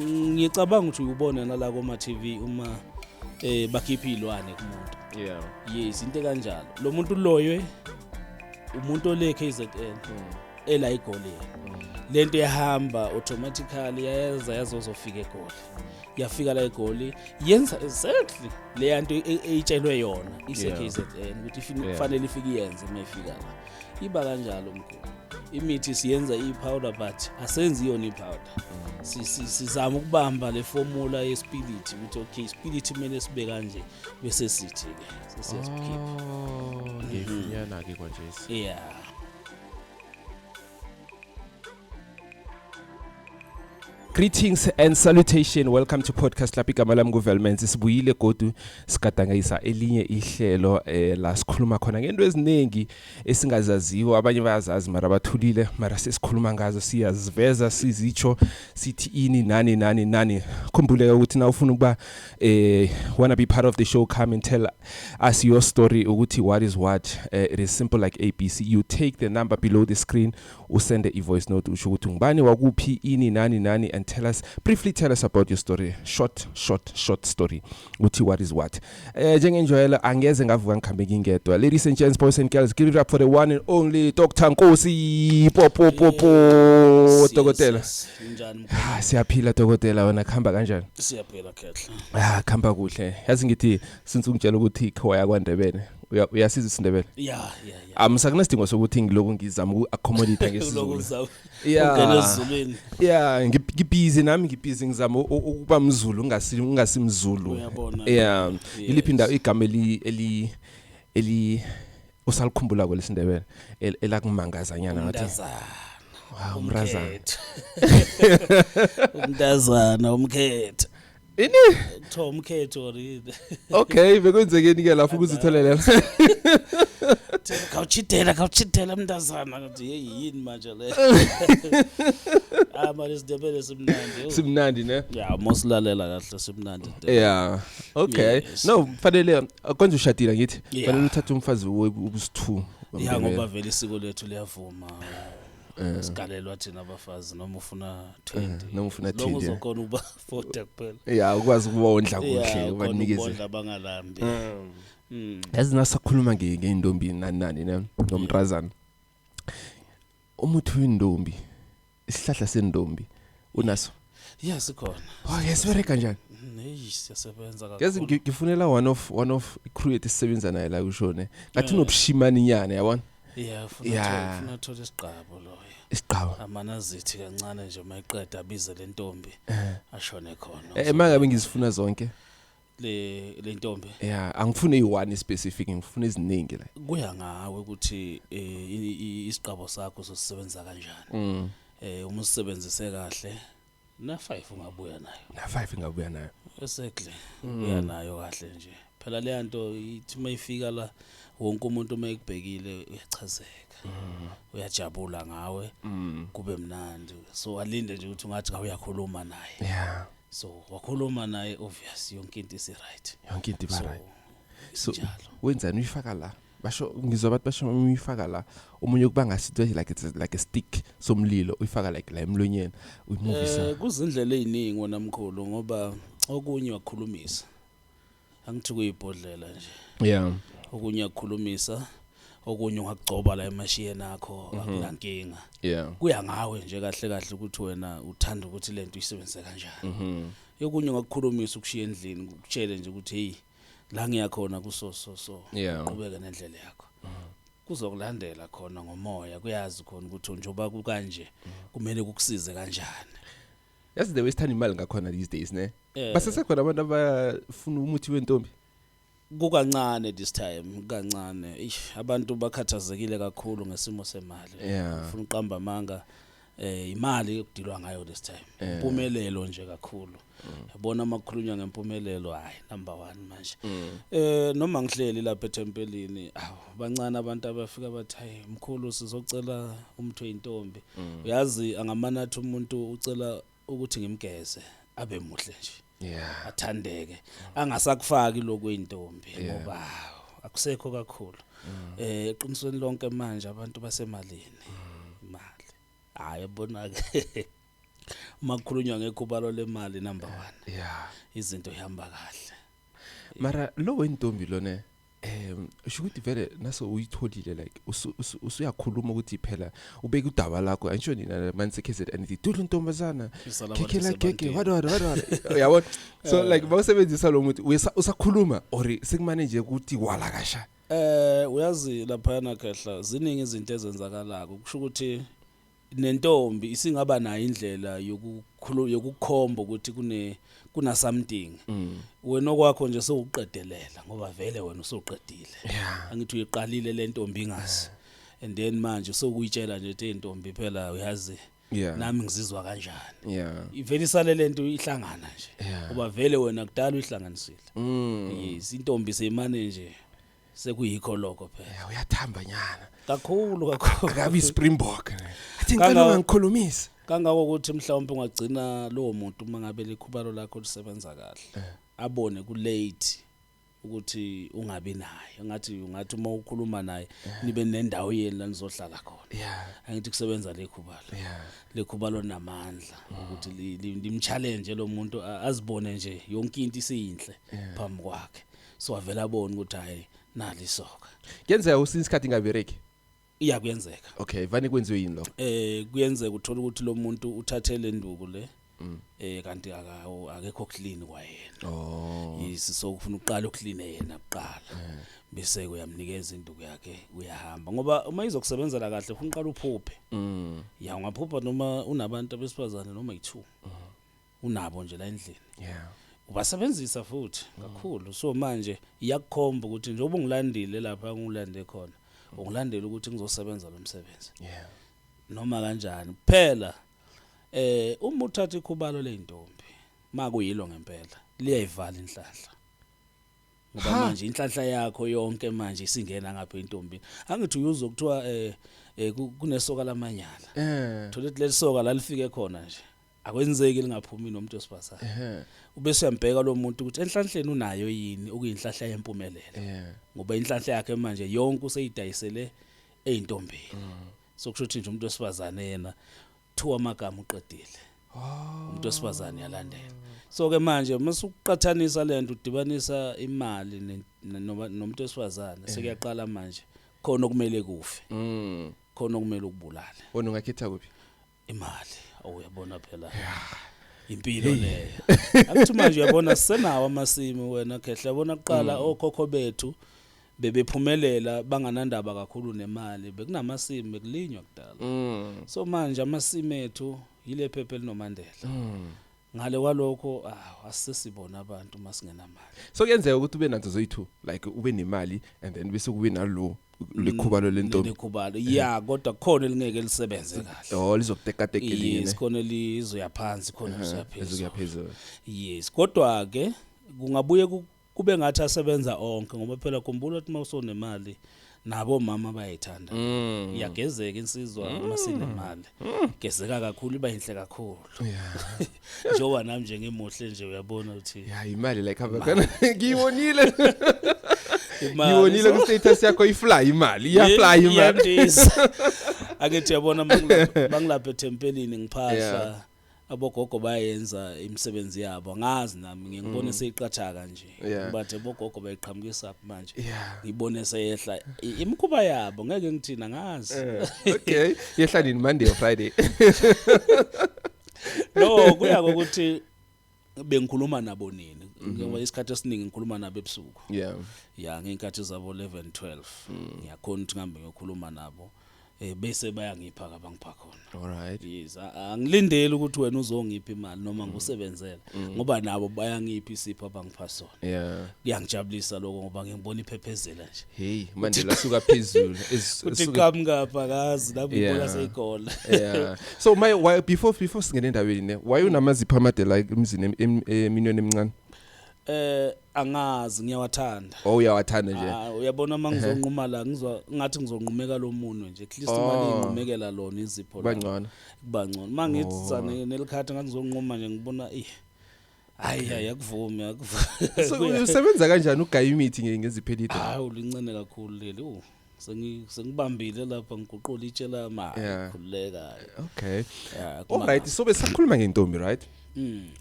Ngicabanga ukuthi uyubona nala koma TV uma bakhipha izilwane kumuntu. Yes, into kanjalo. Lo muntu loywe umuntu ole KZN ela igoli. Lento yahamba automatically yayeza yazozofika eGoli. Yafika la eGoli yenza exactly le yanto eyitshelwe yona ise KZN ukuthi kufanele ifike iyenze mayifika la. Iba kanjalo mkhulu. Imithi siyenza i-powder but asenzi yona i-powder. Sizama ukubamba le formula ye-spirit ukuthi okay, spirit kumele sibe kanje bese sithi ke sesiyasikhipha. Oh, ngiyafunyana ke kwanje. Yeah. Greetings and salutation. Welcome to Podcast Club. Igama lami nguVelmans. Sibuyile godu sigadangisa elinye ihlelo la sikhuluma khona ngento eziningi esingazaziyo. Abanye bayazazi mara bathulile, mara sesikhuluma ngazo, siyaziveza, sizitsho sithi ini nani nani nani. Khumbuleka ukuthi na ufuna ukuba wanna be part of the show, come and tell us your story ukuthi what is what. It is simple like ABC. You take the number below the screen, usende i-voice note usho ukuthi ngubani wakuphi ini nani nani and tell us briefly, tell us about your story, short short short story ukuthi what is what. Njengenjwayelo angeze ngavuka ngikhambe ngingedwa. Ladies and gents, boys and girls, give it up for the one and only Dr Nkosi. Po po po po. Yes, Dokotela. Yes. Njani mkhulu? Ah, siyaphila dokotela, wena kuhamba kanjani? Siyaphila khehle. Ah, kuhamba kuhle. Yazi ngithi since ungitshela ukuthi khoya kwaNdebele, uyasiza isiNdebele? Yeah. Amsakunesidingo sokuthi ngiloku ngizama uku-accommodate ngesiZulu. Lokhu Yeah. ungena esiZulwini. Yeah, ngibhizi nami, ngibhizi ngizama ukuba mZulu, ungasimZulu. Uyabona. Yeah. Yes. Iliphi indawo igama eli usalikhumbula kwelesiNdebele elakumangazanyana ngathi? Umntazana. Wow, umrazana. Umkhetho. Umntazana umkhetho. Ini? Kuthiwa umkhetho or yini? Okay, bekwenzekeni ke lapho ukuze uthole lelo? Khawuchidela, khawuchidela mntazana, ngathi hey, yini manje le? Ah, manje isiNdebele simnandi. Oh. Simnandi ne? Yeah, mosilalela kahle simnandi isiNdebele. Yeah. Okay. Yes. No, fanele konje ushadile ngithi. Yeah. Fanele uthathe umfazi wobusithu. Ya, ngoba vele isiko lethu liyavuma. Sigalelwa thina abafazi noma ufuna 20. Noma ufuna As long 20, yeah. uzokhona ukuba 40 kuphela. Yeah, ukwazi ukubondla Yeah, kuhle, ukhona ubanikeze. ukubondla bangalambi. Yazi nasakhuluma ngeintombi nani nani ne nomntrazana. Umuthi wentombi, isihlahla sentombi unaso? Yeah, sikhona. Oh, yes, bereka kanjani? Hey, siyasebenza Yazi kakhulu. ngifunela one of crew yethu esisebenza naye la kushone. Ngathi unobushimani nyana, yabona? Yeah, ufuna ufuna thola isiqabo loyo. Isiqabo. Amanazithi kancane nje mayiqeda abize le ntombi ashone khona. Mangabe ngizifuna zonke. Le ntombi. Yeah, angifuni eyi-one specific, ngifuna eziningi la. Kuya ngawe ukuthi isiqabo sakho sosisebenza kanjani. Uma usebenzise kahle na 5 ungabuya nayo. Na 5 ngabuya nayo. Exactly. Uya nayo kahle nje. Phela le nto ithi mayifika la wonke umuntu mayikubhekile uyachazeka. Uyajabula ngawe. Kube mnandi. So alinde nje ukuthi ungathi uyakhuluma naye. Yeah. So wakhuluma naye, obvious yonke into isi right. Yonke into iba So right. So njalo. wenzani, uyifaka la? Basho ngizwa abantu basho uyifaka la. Omunye kuba ngasithi like it's like a stick somlilo, uyifaka like la emlonyeni, uyimuvisa. Kuzindlela eziningi wona mkhulu, ngoba okunye wakhulumisa. Angithi kuyibhodlela nje. Okunye ukukhulumisa, okunye ungakugcoba la emashiyeni akho, akunankinga. Kuya ngawe nje kahle kahle ukuthi wena uthanda ukuthi lento uyisebenzise kanjani. Okunye ungakukhulumisa ukushiya endlini, ukutshele nje ukuthi hey, la ngiyakhona kuso so so, uqhubeke nendlela yakho. Kuzokulandela khona ngomoya, kuyazi khona ukuthi njengoba kukanje kumele kukusize kanjani. Yazi the way sithanda imali ngakhona these days ne. Basesekhona abantu abafuna umuthi wentombi. Kukancane this time, kancane. Eish, abantu bakhathazekile kakhulu ngesimo semali. Ufuna uqamba amanga, imali ekudilwa ngayo this time. Impumelelo nje kakhulu. Yabona makukhulunywa ngempumelelo, hayi, number 1 manje. Noma ngihleli lapha ethempelini, awu, bancane abantu abafika bathi hayi mkhulu sizocela umuthi weintombi. Uyazi angamanathi umuntu ucela ukuthi ngimgeze abe muhle nje. Athandeke, angasakufaki lokweintombi ngoba akusekho kakhulu. Eqinisweni lonke manje abantu basemalini. Imali. Hayi yabona ke. Uma kukhulunywa ngekhubalo lemali, number 1. Izinto ihamba kahle. Mara lo wentombi lona, usho ukuthi vele naso uyitholile, like usuyakhuluma ukuthi phela ubeka udaba lakho, angisho nina manje KZN nithi dudlu ntombazana, Isala abantu khekhela gege, sebantwini. Wada wada wada wada, uyabona? So like bawusebenzisa lo muntu, usakhuluma or sekumane nje ukuthi wala kasha? Uyazi lapha khehla, ziningi izinto ezenzakalako. Kusho ukuthi nentombi isingaba nayo indlela yokukhuluma, yokukhomba ukuthi kuna something. Wena okwakho nje sewuqedelela, ngoba vele wena usuqedile. Angithi uyiqalile le ntombi ingazi, and then manje sokuyitshela nje ukuthi intombi phela uyazi nami ngizizwa kanjani. Ivele isale lento ihlangana nje, ngoba vele wena kudala uyihlanganisile. Yes, intombi seyimane nje sekuyikho lokho phela. Yeah, uyathamba nyana. Kakhulu kakhulu. Akabi Springbok, athi ngicela ungangikhulumisi. Kangako ukuthi mhlawumbe ungagcina lowo muntu, uma ngabe likhubalo lakho lisebenza kahle, abone ku late ukuthi ungabi naye, ngathi ungathi uma ukhuluma naye nibe nendawo yenu la nizohlala khona. Angithi kusebenza lekhubalo? Lekhubalo namandla ukuthi limchallenge lo muntu, azibone nje yonke into isiyinhle phambi kwakhe, so avela abone ukuthi hayi, nali isoka. Kuyenzeka usinye isikhathi ingabereki? Iya, kuyenzeka. Okay, vane kwenziwe yini lokho? Kuyenzeka uthola ukuthi lo muntu uthathe le nduku le, kanti akekho clean kwayena. Yes, so ufuna uqala uclean yena kuqala, bese uyamnikeza induku yakhe, uyahamba, ngoba uma izokusebenzela kahle ufuna uqala uphuphe. Ya, ungaphupha noma unabantu abesifazane noma yi2, unabo nje la endlini, ubasebenzisa futhi kakhulu. So manje iyakukhomba ukuthi njengoba ungilandile lapha ngilande khona, ungilandela ukuthi ngizosebenza lo msebenzi noma kanjani. Phela uma uthatha ikhubalo leintombi, makuyilo ngempela, liyayivala inhlanhla, ngoba manje inhlanhla yakho yonke manje isingena ngapha intombini. Angithi uyuzwa kuthiwa kunesoka lamanyala? Thola ukuthi leli soka lalifike khona nje akwenzeki lingaphumi nomuntu wesifazane. Ubese uyambheka lo muntu ukuthi enhlanhleni unayo yini okuyinhlahla yempumelelo, ngoba inhlanhla yakhe manje yonke useyidayisele eyintombini. So kusho ukuthi nje umuntu wesifazane yena thiwa amagama uqedile. Umuntu wesifazane yalandela. So ke manje masuqhathanisa lento, udibanisa imali nomuntu wesifazane, sekuyaqala manje khona okumele kufe, khona okumele ukubulale. Wena ungakhetha kuphi? Imali. Awuyabona phela impilo leyo. Akuthi manje uyabona sisenawo amasimu, wena khehla, yabona kuqala okhokho bethu bebephumelela banganandaba kakhulu nemali, bekunamasimu, bekulinywa kudala. So manje amasimu ethu yile phepha elinoMandela. Ngale kwalokho, ah, asisibona abantu masingenamali. So kuyenzeka ukuthi ube nazo zoyi-two, like ube nemali and then bese kube nalo lekhubalo lentombi? Lekhubalo, ya, kodwa kukhona elingeke lisebenze kahle. Oh, lizokutekateka elinye? Yes, khona elizoya phansi, khona lizoya phezulu. Ezokuya phezulu. Yes, kodwa ke kungabuye kube ngathi asebenza onke, ngoba phela khumbula ukuthi mawusonemali nabo mama bayayithanda. Iyagezeka insizwa uma sinemali, gezeka kakhulu, iba yinhle kakhulu. Njengoba nami nje ngimuhle nje, uyabona ukuthi Ya, imali like hamba khona, ngiyibonile. Imali. Ngiyibonile ku-status yakho, ifly imali, iyafly imali. Iyandisa. Angithi uyabona mangilapha ethempelini ngiphahla, abogogo bayenza imisebenzi yabo, angazi nami ngiyibone seyiqatha kanje. Bathe bogogo bayiqhamukisa manje, ngibone seyehla. Imikhuba yabo ngeke ngithina, ngazi. Okay, yehla nini, Monday or Friday? No, kuya ngokuthi bengikhuluma nabo nini, ngoba isikhathi esiningi ngikhuluma nabo ebusuku. Ya, ngey'nkathi zabo 11, 12 ngiyakhona ukuthi ngihambe ngiyokhuluma nabo, bese bayangipha ka bangipha khona. All right. Yes, angilindeli ukuthi wena uzongipha imali noma ngikusebenzela, ngoba nabo bayangipha isipho abangipha sona. Kuyangijabulisa lokho ngoba ngibona iphephezela nje. Hey, Mandela suka phezulu. Kuthi qhamuka akazi lapho ngibona seyikhola. Yeah, so my why, before singene endabeni ne, why unamazipho amade like emzini eminweni emincane? Angazi, ngiyawathanda. Oh, uyawathanda nje. Ah, uyabona uma ngizonquma la, ngizwa ngathi ngizonqumeka lo munwe nje, at least imali inqumekela lona izipho la. Bangcono. Kuba ngcono uma ngithi nelikhathi ngathi ngizonquma nje, ngibona eh hayi hayi, akuvumi, akuvumi. So usebenza kanjani ugaya imithi ngeziphelide? Hayi, ulincane kakhulu leli. Sengibambile lapha, ngiguqula itshe lami. Khululeka. Okay. Yeah. All right, so besakhuluma ngentombi, right?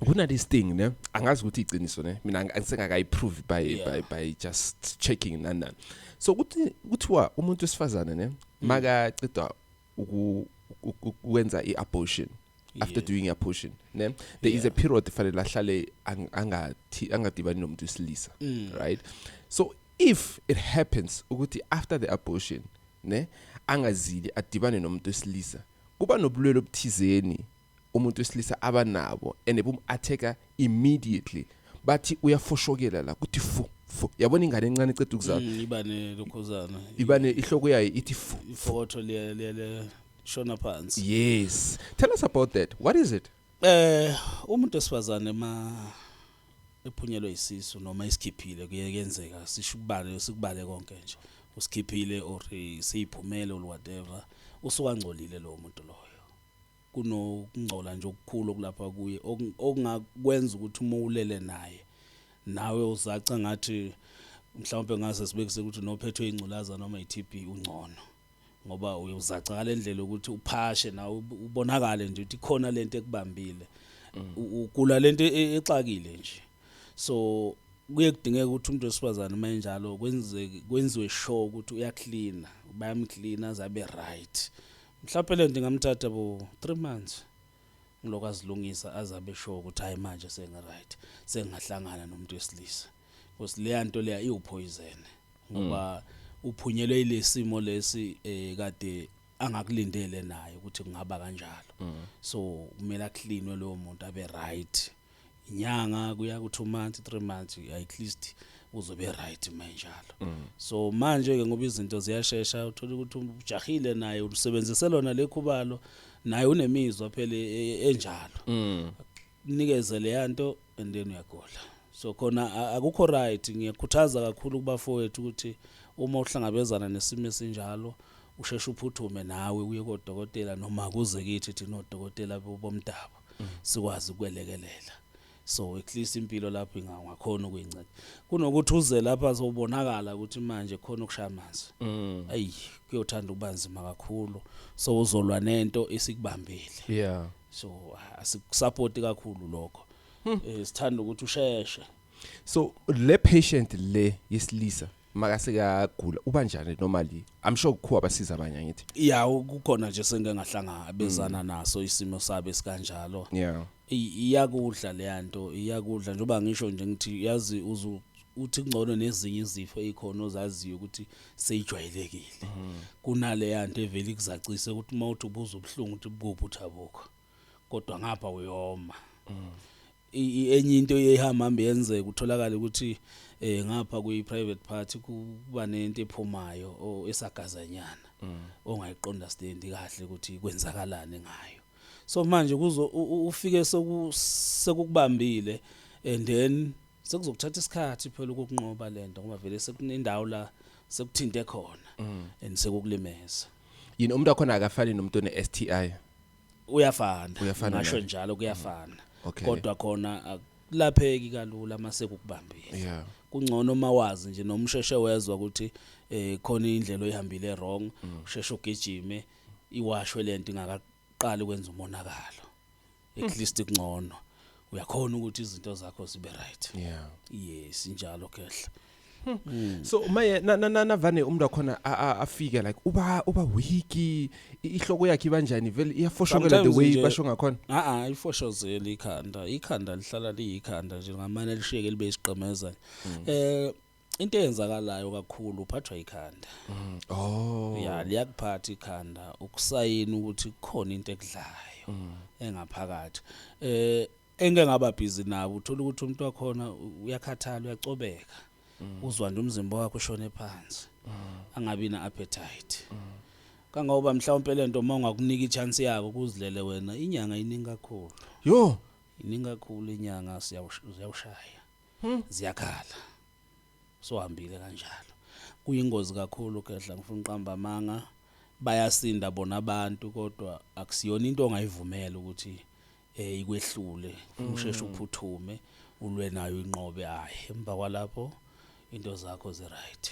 Kuna this thing, ne, angazi ukuthi iqiniso, ne, mina angisengakayiprove by by just checking nani nani. So kuthi kuthiwa umuntu wesifazane, ne, makaceda ukwenza i-abortion, after doing abortion, ne, there is a period fanele ahlale angathi angadibani nomuntu wesilisa, right? So if it happens ukuthi after the abortion, ne, angazili, adibane nomuntu wesilisa, kuba nobulwele obuthizeni umuntu wesilisa abanabo and bum-attacka immediately. Bathi uyafoshokela la, kuthi fu fu, yabona ingane encane eceda ukuzalwa. Iba nelokhuzana. Iba ne ihloko yayo ithi fu. Ifokotho liya liya shona phansi. Yes, tell us about that. What is it? Umuntu wesifazane ma ephunyelwe isisu noma isikhiphile, kuye kuyenzeka, sisho ukubale, sikubale konke nje, usikhiphile or siyiphumele or whatever, usuka ngcolile lo muntu loyo. Kunokungcola nje okukhulu okulapha kuye okungakwenza ukuthi uma ulele naye, nawe uzaca ngathi mhlawumbe ngase sibekise ukuthi nophethwe ingculaza noma iTB ungcono, ngoba uyozaca ngale ndlela ukuthi uphashe nawe ubonakale nje ukuthi khona lento ekubambile. Ugula lento exakile nje. So kuye kudingeka ukuthi umuntu wesifazane uma enjalo kwenzeke kwenziwe sure ukuthi uyacleana, bayamcleana azabe right. Mhlawumbe lento ingamthatha bo 3 months ngiloko azilungisa, azabe sure ukuthi hayi, manje sengi right, sengingahlangana nomuntu wesilisa, because leya nto leya iwupoison, ngoba uphunyelwe ilesimo lesi kade angakulindele naye ukuthi kungaba kanjalo. So kumele acleanwe lowo muntu abe right, inyanga kuya ku 2 months, 3 months at least, uzobe right manjalo. So manje ke ngoba izinto ziyashesha, uthola ukuthi ujahile naye, usebenzise lona lekhubalo, naye unemizwa phela enjalo, nikeze leyanto and then uyagula. So khona akukho right. Ngiyakhuthaza kakhulu kubafowethu ukuthi uma uhlangabezana nesimo esinjalo, usheshe uphuthume nawe uye kodokotela noma kuze kithi thina odokotela bomdabu sikwazi ukwelekelela. So at least impilo lapho ingakhona ukuyinceda kunokuthi uze lapha sowubonakala ukuthi manje khona ukushaya amanzi. Ayi, kuyothanda ukuba nzima kakhulu, so uzolwa nento esikubambile. So asikusupport kakhulu lokho, sithanda ukuthi usheshe. So le patient le yesilisa makasekagula uba njani normally? I'm sure kukho abasiza abanye, angithi? Ya, kukhona nje sengike ngahlangabezana naso isimo sabe esikanjalo. Iyakudla leya nto, iyakudla. Njengoba ngisho nje ngithi, yazi, uzu uthi kungcono nezinye izifo ezikhona ozaziyo ukuthi seyijwayelekile kunaleya nto evele ikuzacise ukuthi uma uthi ubuza ubuhlungu, uthi buphi, uthi abukho, kodwa ngapha uyoma. Enye into ehamba hambe yenzeka, utholakala ukuthi ngapha kwi private part kuba nento ephumayo o esagazanyana ongayiqonda stand kahle ukuthi kwenzakalani ngayo. So manje kuzo ufike sekukubambile and then sekuzokuthatha isikhathi phela ukukunqoba lento, ngoba vele sekunendawo la sekuthinte khona and sekukulimeza. Yini, umuntu wakhona akafani nomuntu one STI? Uyafana. Uyafana ngasho naye. Njalo kuyafana. Kodwa khona akulapheki kalula mase kukubambile. Kungcono mawazi nje noma usheshe wezwa ukuthi khona indlela oyihambile wrong, usheshe ugijime, iwashwe lento ingakaqali ukwenza umonakalo. At least kungcono uyakhona ukuthi izinto zakho zibe right. Yes, injalo kehla. So maye na na na navane umuntu wakhona afike like uba weak, ihloko yakhe ibanjani vele, iyafoshokela the Sometimes way nje basho ngakhona? A a ifoshozela ikhanda, ikhanda lihlala liyikhanda nje, ngamane lishiyeke libe isiqemeza. Into eyenzakalayo kakhulu, uphathwa ikhanda. Oh. Ya, liyakuphatha ikhanda, ukusayina ukuthi kukhona into ekudlayo engaphakathi. Engeke ngaba busy nabo, uthola ukuthi umuntu wakhona uyakhathala, uyacobeka. Uzwa nje umzimba wakhe ushone phansi. Angabi na appetite. Kangoba mhlawumbe lento uma ungakunika ichance yako kuzilele wena, inyanga iningi kakhulu. Yo. Iningi kakhulu inyanga, siyawushaya. Ziyakhala. So hambile kanjalo. Kuyingozi kakhulu kehla, ngifuna uqamba amanga, bayasinda bona abantu, kodwa akusiyona into ongayivumela ukuthi ikwehlule. Usheshe uphuthume ulwe nayo, inqobe. Hayi, emva kwalapho into zakho zi right.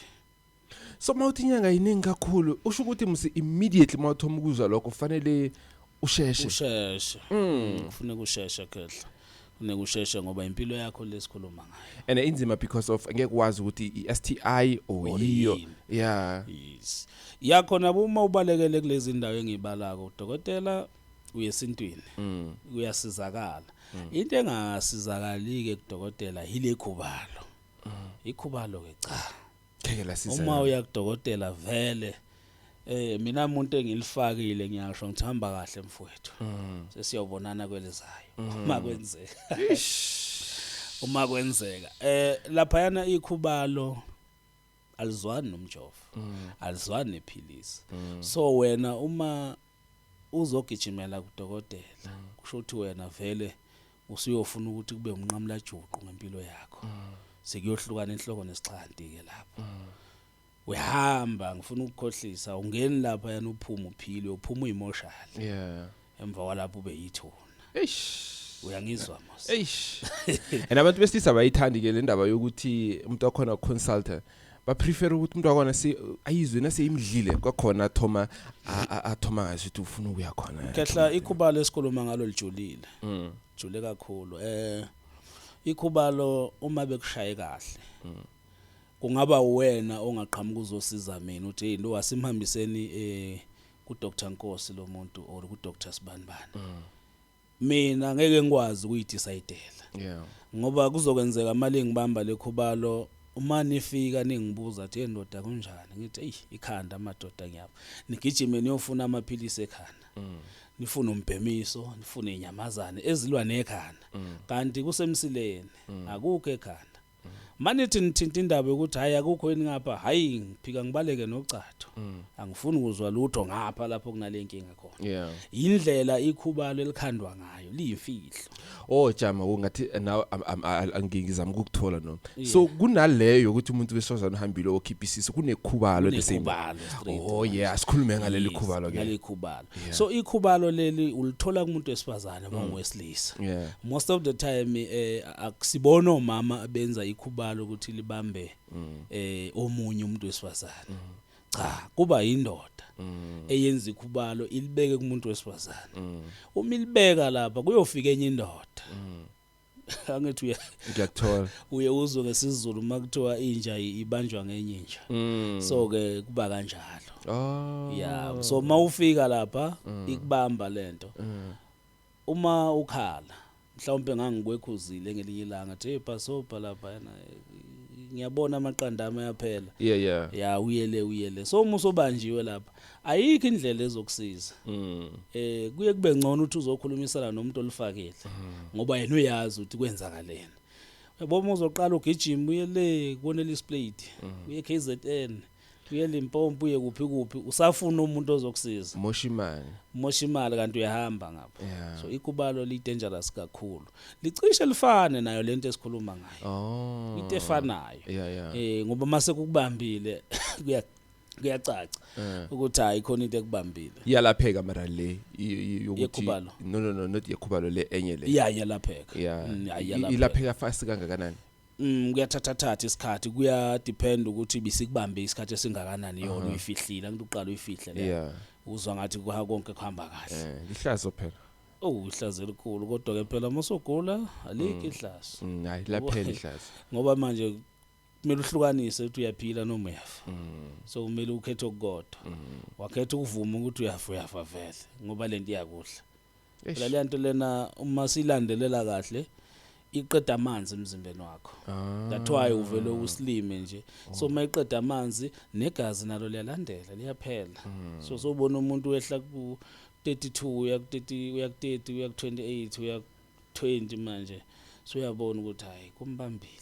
So mawuthi inyanga iningi kakhulu, usho ukuthi musi immediately mawuthoma ukuzwa lokho kufanele usheshe? Usheshe. Kufuneka usheshe, khehla, kufuneka usheshe ngoba impilo yakho lesikhuluma ngayo. And inzima because of ngeke wazi ukuthi i-STI or Or yiyo. yini. Yes, yakhona uma ubalekele kulezi ndawo engiyibalako, udokotela uyesintwini, uyasizakala. Into engasizakali ke kudokotela yile khubalo, ikhubalo ke cha. Ngeke lasiza. Uma uya kudokotela vele, mina umuntu engilifakile ngiyasho ngithi hamba kahle mfowethu, sesiyobonana kwelizayo uma kwenzeka, uma kwenzeka. Lapha yana ikhubalo alizwani nomjovo, alizwani nephilisi. So wena uma uzogijimela kudokotela, kusho ukuthi wena vele usuyofuna ukuthi kube umnqamula juqu ngempilo yakho, sekuyohlukana inhloko nesixhanti ke lapho. Uyahamba, ngifuna ukukhohlisa, ungeni lapha yana uphuma uphile, uphuma uyimoshali. Emva kwalapho ube yithuna. Eish. Uyangizwa mos? Eish, and abantu besilisa bayithandi ke le ndaba yokuthi umuntu wakhona consulta. Ba-prefer ukuthi umuntu wakhona ayizwe naseyimdlile kwakhona athoma athoma ngazi ukuthi ufuna ukuya khona. Khehla, ikhubalo esikhuluma ngalo lijulile, jule kakhulu. Ikhubalo uma bekushaye kahle, kungaba wena ongaqhamuka uzosiza mina uthi, "Hey lo, asimhambiseni ku Dr Nkosi lo muntu or ku Dr Sibanibani." Mina ngeke ngikwazi ukuyidecidela ngoba kuzokwenzeka mali ngibamba lekhubalo, uma nifika ningibuza athi, "Ndoda, kunjani?" Ngithi, "Ey, ikhanda amadoda, ngiyapha." Nigijime niyofuna amaphilisi ekhanda, nifune umbhemiso, nifune inyamazane ezilwa nekhanda, kanti kusemsileni, akukho ekhanda. Manithi nithinta indaba yokuthi hayi, akukho yini ngapha, hayi, ngiphika ngibaleke nocatho, angifuni ukuzwa lutho ngapha lapho kunale nkinga khona. Indlela ikhubalo elikhandwa ngayo liyimfihlo. Oh jama, ungathi now ngizama ukukuthola no. So kunaleyo ukuthi umuntu wesifazane uhambile okhipha isisu, kunekhubalo the same. Kunekhubalo straight. Oh yeah, asikhulume ngaleli khubalo ke. Ngaleli khubalo. So ikhubalo leli ulithola kumuntu wesifazane bangowesilisa. Most of the time akusibona omama abenza ikhubalo ukuthi libambe omunye umuntu wesifazane. Cha, kuba indoda eyenza ikhubalo ilibeke kumuntu wesifazane. Uma ilibeka lapha, kuyofika enye indoda. Angithi uya Ngiyakuthola. Uye uzwe ngesiZulu makuthiwa inja ibanjwa ngenye inja. So ke kuba kanjalo. Yeah, so mawufika lapha ikubamba lento, uma ukhala mhlawumbe ngangikwekhuzile ngelinye ilanga athi, "Hey bhasobha lapha yana, ngiyabona amaqanda ami ayaphela." Ya, uyele uyele. So uma usobanjiwe lapha, ayikho indlela ezokusiza. Kuye kube ngcono ukuthi uzokhulumisana nomuntu olifakile ngoba yena uyazi ukuthi kwenzakaleni. Uyabona, uma uzoqala ugijima uye le kubonela isplate, uye KZN, uye Limpopo, uye kuphi kuphi, usafuna umuntu ozokusiza. Mosha imali. Mosha imali kanti uyahamba ngapha. So ikubalo li dangerous kakhulu, licishe lifane nayo lento esikhuluma ngayo. Into efanayo. Ngoba mase kukubambile kuyacaca ukuthi hayi, khona into ekubambile. Iyalapheka mara le yokuthi Yekhubalo? No, not yekhubalo, le enye le. Iya, iyalapheka. Iyalapheka. Ilapheka fast kangakanani? Kuyathatha thatha isikhathi, kuya depend ukuthi bisikubambe isikhathi esingakanani yona uyifihlile. Angithi uqala uyifihle le. Uzwa ngathi kuha konke kuhamba kahle. Ihlazo phela. Oh, ihlazo elikhulu, kodwa ke phela masogula alikho ihlazo. Hayi, laphela ihlazo. Ngoba manje kumele uhlukanise ukuthi uyaphila noma uyafa. So kumele ukhethe okukodwa. Wakhetha ukuvuma ukuthi uyafa, uyafa vele ngoba lento iyakudla. Phela le nto lena uma silandelela kahle iqeda amanzi emzimbeni wakho. That's why uvele usilime nje. So uma iqeda amanzi, negazi nalo liyalandela, liyaphela. So sobona umuntu wehla ku 32 uya ku 30, uya ku 30, uya ku 28, uya ku 20 manje. So uyabona ukuthi hayi, kumbambile.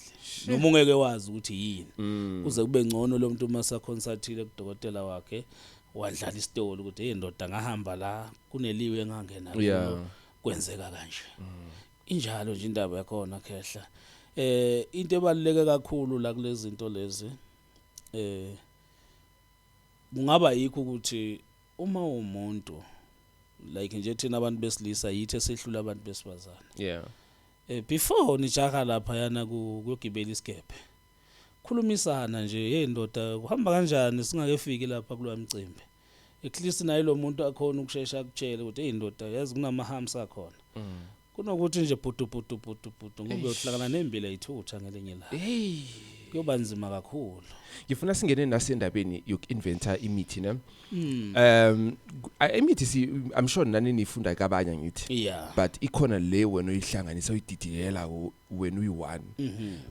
Noma ungeke wazi ukuthi yini. Kuze kube ngcono lo muntu uma saconsultile kudokotela wakhe, wadlala isitori ukuthi, "Hey ndoda, ngahamba la kuneliwe engangena kulo, kwenzeka kanje." Injalo nje indaba yakhona, khehla. Into ebaluleke kakhulu la kulezi zinto lezi kungaba yikho ukuthi uma umuntu, like nje thina abantu besilisa yithi esehlula abantu besifazane. Before nijaha lapha yana kuyogibela isikephe, Khulumisana nje, hey ndoda, kuhamba kanjani singakefiki lapha kulowa mcimbi? At least naye lo muntu akhona ukushesha akutshele ukuthi, hey ndoda, yazi kunama humps akhona, kunokuthi nje bhutu bhutu bhutu bhutu, ngoba uyohlangana nembila ithutha ngelinye ilanga. Hey. Kuyoba nzima kakhulu. Ngifuna singene nasendabeni yoku-inventa imithi, ne? Imithi si I'm sure nani nifunda kabanye, ngithi? Yeah. But ikhona le wena oyihlanganisa, uyididiyela wena uyi-one.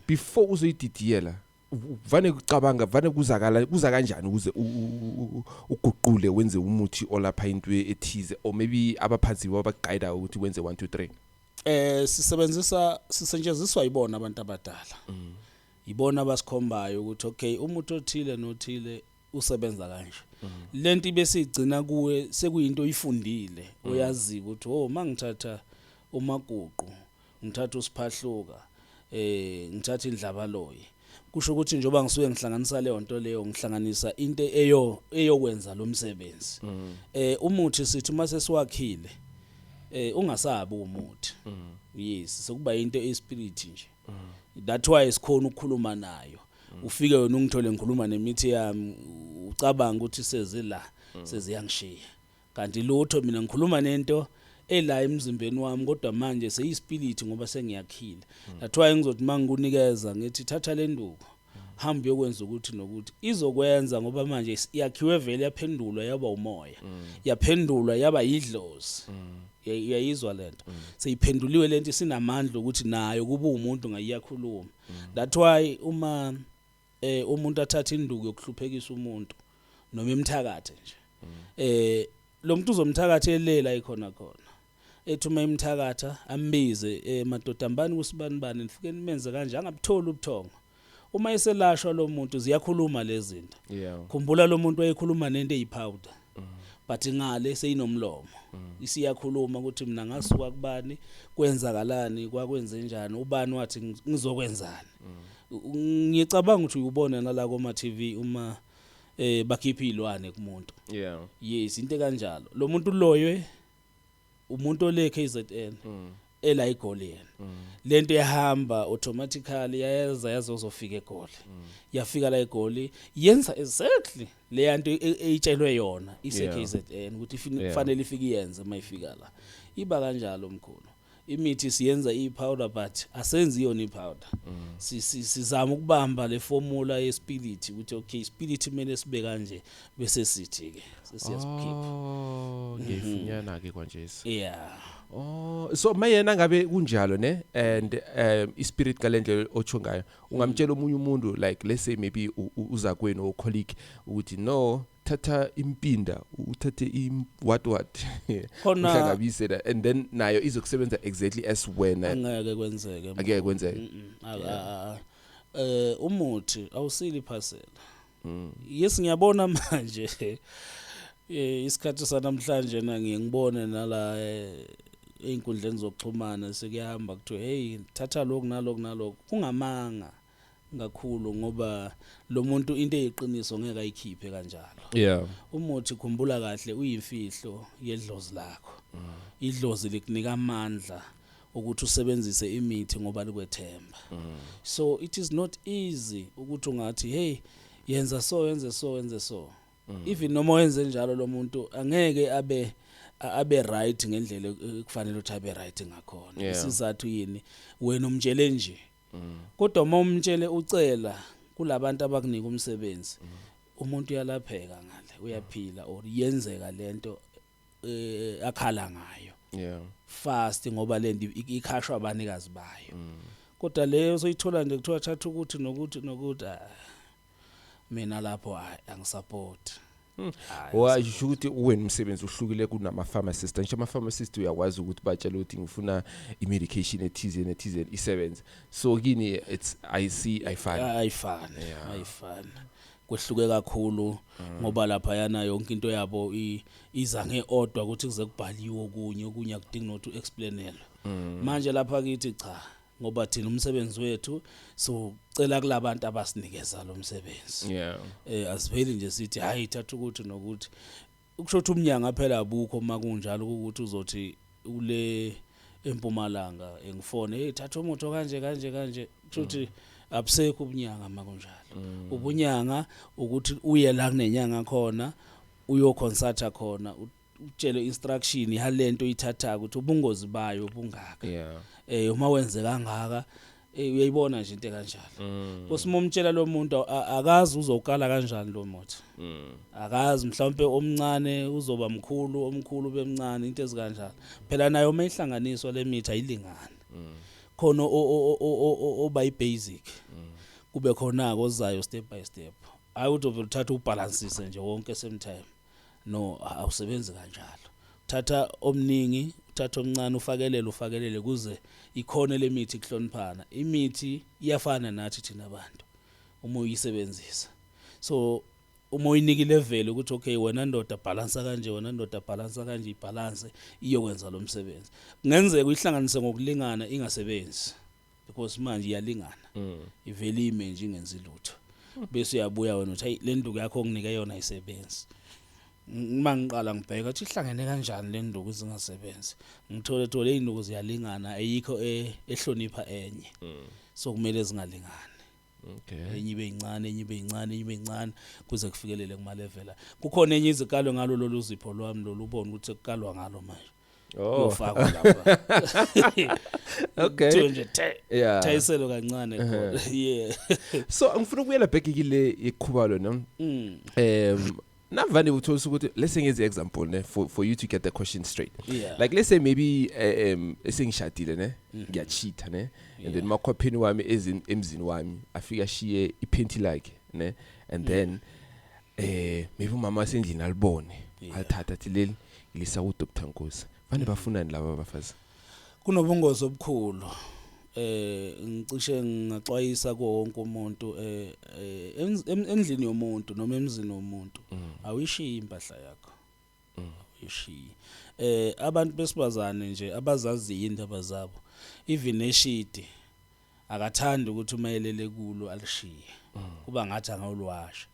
Before uzoyididiyela, vane kucabanga, vane kuzakala kuza kanjani ukuze uguqule wenze umuthi olapha into ethize, or maybe abaphansi babaguide ukuthi wenze 1 2 3? Sisebenzisa, sisetshenziswa yibona abantu abadala. Yibona abasikhombayo ukuthi okay, umuthi othile nothile usebenza kanje. Lento ibe sigcina kuwe sekuyinto oyifundile, oyazi ukuthi oh, mangithatha umaguqu, ngithatha usiphahluka, ngithatha indlabaloyi, kusho ukuthi njengoba ngisuke ngihlanganisa leyo nto leyo, ngihlanganisa into eyokwenza lo msebenzi. Umuthi sithi mase siwakhile, ungasabi umuthi, yes, sekuba into espirit nje. That's why sikhona ukukhuluma nayo. Ufike wena ungithole ngikhuluma nemithi yami, ucabanga ukuthi sezila seziyangishiya, kanti lutho, mina ngikhuluma nento ela emzimbeni wami, kodwa manje seyispirit ngoba sengiyakhile. That's why ngizothi mangikunikeza ngithi thatha le nduku, hamba uyokwenza ukuthi nokuthi, izokwenza, ngoba manje yakhiwe vele, yaphendulwa yaba umoya, yaphendulwa yaba yidlozi. Uyayizwa lento? Seyiphenduliwe lento, isinamandla ukuthi nayo kuba umuntu ngayiyakhuluma. That's why uma umuntu athatha induku yokuhluphekisa umuntu noma emthakathe nje, lo muntu uzomthakatha elela ikhona khona, ethi uma emthakatha ambize, madoda mbani kusibani bani, nifike nimenze kanje angabutholi ubuthongo. Uma eselashwa lo muntu, ziyakhuluma lezi zinto. Khumbula, lo muntu wayekhuluma nento eyiPowder, but ngale seyinomlomo, isiyakhuluma ukuthi mina ngasuka kubani, kwenzakalani, kwakwenze njani, ubani wathi ngizokwenzani. Ngicabanga ukuthi uyubona nala koma TV uma bakhipha izilwane kumuntu. Yes, into kanjalo. Lo muntu loyo umuntu ole KZN, ela iGoli yena. Lento yahamba automatically, yayeza yazozofika eGoli. Yafika la eGoli, yenza exactly le nto eyitshelwe yona ise KZN ukuthi kufanele ifike iyenze. Mayifika la iba kanjalo, mkhulu. Imithi siyenza i-powder, but asenzi yona i-powder. Sizama ukubamba le formula yespirit ukuthi okay, spirit kumele sibe kanje, bese sithi ke sesiyasikhipha. Oh, ngiyayifunyana ke kwanje. Yeah. Oh, so mayena ngabe kunjalo, ne, and ispirit kalendlela otsho ngayo, ungamtshela omunye umuntu, like let's say maybe uza kwenu or colleague, ukuthi no, thatha impinda, uthathe im what what, Khona uhlangabise la, and then nayo izokusebenza exactly as wena? Angeke kwenzeke. Angeke kwenzeke. Umuthi awusili phasela. Yes, ngiyabona manje, isikhathi sanamhlanje na ngiye ngibone nala einkundleni zokuxhumana sekuyahamba kuthiwe, hey, thatha lokhu nalokhu nalokhu. Kungamanga kakhulu, ngoba lo muntu into eyiqiniso ngeke ayikhiphe kanjalo. Umuthi, khumbula kahle, uyimfihlo yedlozi lakho. Idlozi likunika amandla ukuthi usebenzise imithi ngoba likwethemba. So it is not easy ukuthi ungathi, hey, yenza so, yenze so, yenze so. Even noma wenze njalo, lo muntu angeke abe right ngendlela ekufanele ukuthi abe right ngakhona. Isizathu yini? Wena umtshele nje, kodwa uma umtshele ucela kulabantu abakunika umsebenzi, umuntu uyalapheka ngale, uyaphila, or yenzeka lento akhala ngayo fast, ngoba lento ikhashwa abanikazi bayo. Kodwa leyo soyithola nje kuthiwa thatha ukuthi nokuthi nokuthi, ah, mina lapho hayi, angisupport. Hayi. Washo ukuthi wena umsebenzi uhlukile kunama pharmacist. Ngisho ama pharmacist uyakwazi ukuthi batshele ukuthi ngifuna i-medication ethize nethize isebenze. So kini it's, I see, ayifani. Ayifani. Ayifani, kwehluke kakhulu, ngoba lapha yana yonke into yabo iza ngeorder, ukuthi kuze kubhaliwe okunye, okunye akudingi nokuthi uexplainelwe. Manje lapha kithi cha, ngoba thina umsebenzi wethu so cela kulabantu abasinikeza lo msebenzi. Asiveli nje sithi hayi, thatha ukuthi nokuthi. Ukusho ukuthi umnyango phela abukho makunjalo, ukuthi uzothi ule empumalanga engifone, hey, thatha umuthi kanje kanje kanje, kusho ukuthi Abusekho ubunyanga makunjalo. Ubunyanga ukuthi uye la kunenyanga khona, uyoconsulta khona, utshele instruction yalento oyithatha ukuthi ubungozi bayo bungaka. Uma wenze kangaka, uyayibona nje into kanjalo. Kusimo umtshela lo muntu, akazi uzokala kanjani lo muthi. Akazi, mhlawumbe omncane uzoba mkhulu, omkhulu bemncane, into ezikanjalo. Phela nayo uma ihlanganiswa le mithi ayilingani. Khona oba i-basic, kube khona ozayo step by step. Hayi ukuthi uvele uthatha ubalansise nje wonke same time. No, awusebenzi kanjalo. Thatha omningi, uthatha omncane, ufakelele, ufakelele kuze ikhone lemithi kuhloniphana. Imithi iyafana nathi thina abantu uma uyisebenzisa. So uma uyinika ilevel ukuthi okay, wena ndoda balance kanje, wena ndoda balance kanje, ibalance iyokwenza lo msebenzi. Kungenzeka uyihlanganise ngokulingana ingasebenzi because manje iyalingana. Ivele ime nje ingenzi lutho. Bese uyabuya wena uthi, "Hey, le nduku yakho onginike yona ayisebenzi." Uma ngiqala ngibheka ukuthi ihlangene kanjani le nduku zingasebenzi, ngithole thole izinduku ziyalingana, ayikho ehlonipha enye. So kumele zingalingani. Enye ibe incane, enye ibe incane, enye ibe incane, kuze kufikelele kuma level. Kukhona enye izikalo ngalo lolu zipho lwami lolu, ubone ukuthi kukalwa ngalo manje. Kuyofakwa lapha. Kuthiwe nje the thayiselo kancane khona. Yeah. So ngifuna ukubuyela back kile ikhubalo, no? Navane uthola ukuthi, let's say, ngenze example, ne, for you to get the question straight. Like, let's say maybe esengishadile, ne, ngiyacheata, ne, and then makhwapheni wami emzini wami afika ashiye iphenti lakhe, ne, and then maybe umama wasendlini alibone, alithatha, athi leli ngilisa ku Dr Nkosi. Vane bafunani laba abafazi? Kunobungozi obukhulu. Ngicishe ngingaxwayisa kuwo wonke umuntu, endlini yomuntu noma emzini womuntu, awuyishiyi impahla yakho. Awuyishiyi. Abantu besifazane nje abazaziyo indaba zabo, even eshidi akathandi ukuthi uma elele kulo alishiye. Kuba ngathi angawuliwasha,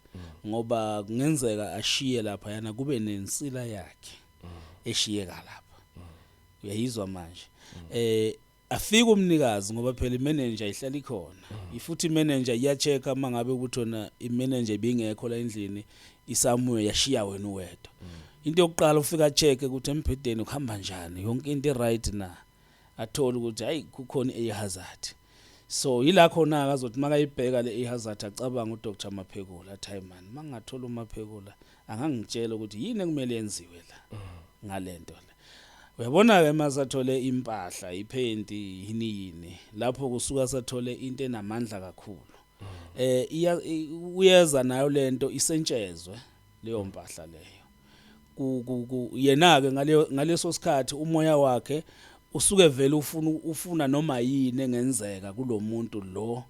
ngoba kungenzeka ashiye lapha yana kube nensila yakhe eshiyeka lapha. Uyayizwa manje? Afika umnikazi, ngoba phela imanager ihlala ikhona. Ifuthi imanager iyachecka mangabe ukuthi wona imanager ibingekho la endlini, isamuwe yashiya wena uwedwa. Into yokuqala ufika check ukuthi embhedeni kuhamba njani, yonke into right na. Athola ukuthi hayi, kukhona i-hazard. So yila khona azothi makayibheka le i-hazard, acabanga uDr Maphekula, athi, "Hayi man, mangathola uMaphekula angangitshela ukuthi yini ekumele yenziwe la ngalento le." Uyabona ke, masathole impahla, iphenti, yini yini, lapho kusuka sathole into enamandla kakhulu. Uyeza nayo lento, isentshezwe leyo mpahla leyo. Ku yena ke ngaleyo ngaleso sikhathi umoya wakhe usuke vele ufuna noma yini engenzeka kulomuntu lo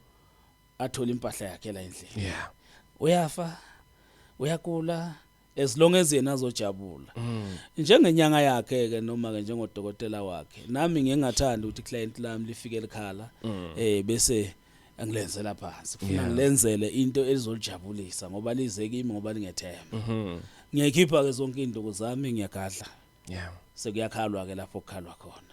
athola impahla yakhe la endlini. Uyafa, uyagula, as long as yena azojabula njengenyanga yakhe ke noma ke njengodokotela wakhe. Nami ngingathanda ukuthi client lami lifike likhala, bese angilenzela phansi. Kufuna ngilenzele into ezolijabulisa ngoba lize kimi ngoba lingethemba. Ngiyayikhipha ke zonke induku zami, ngiyagadla. Sekuyakhalwa ke lapho kukhalwa khona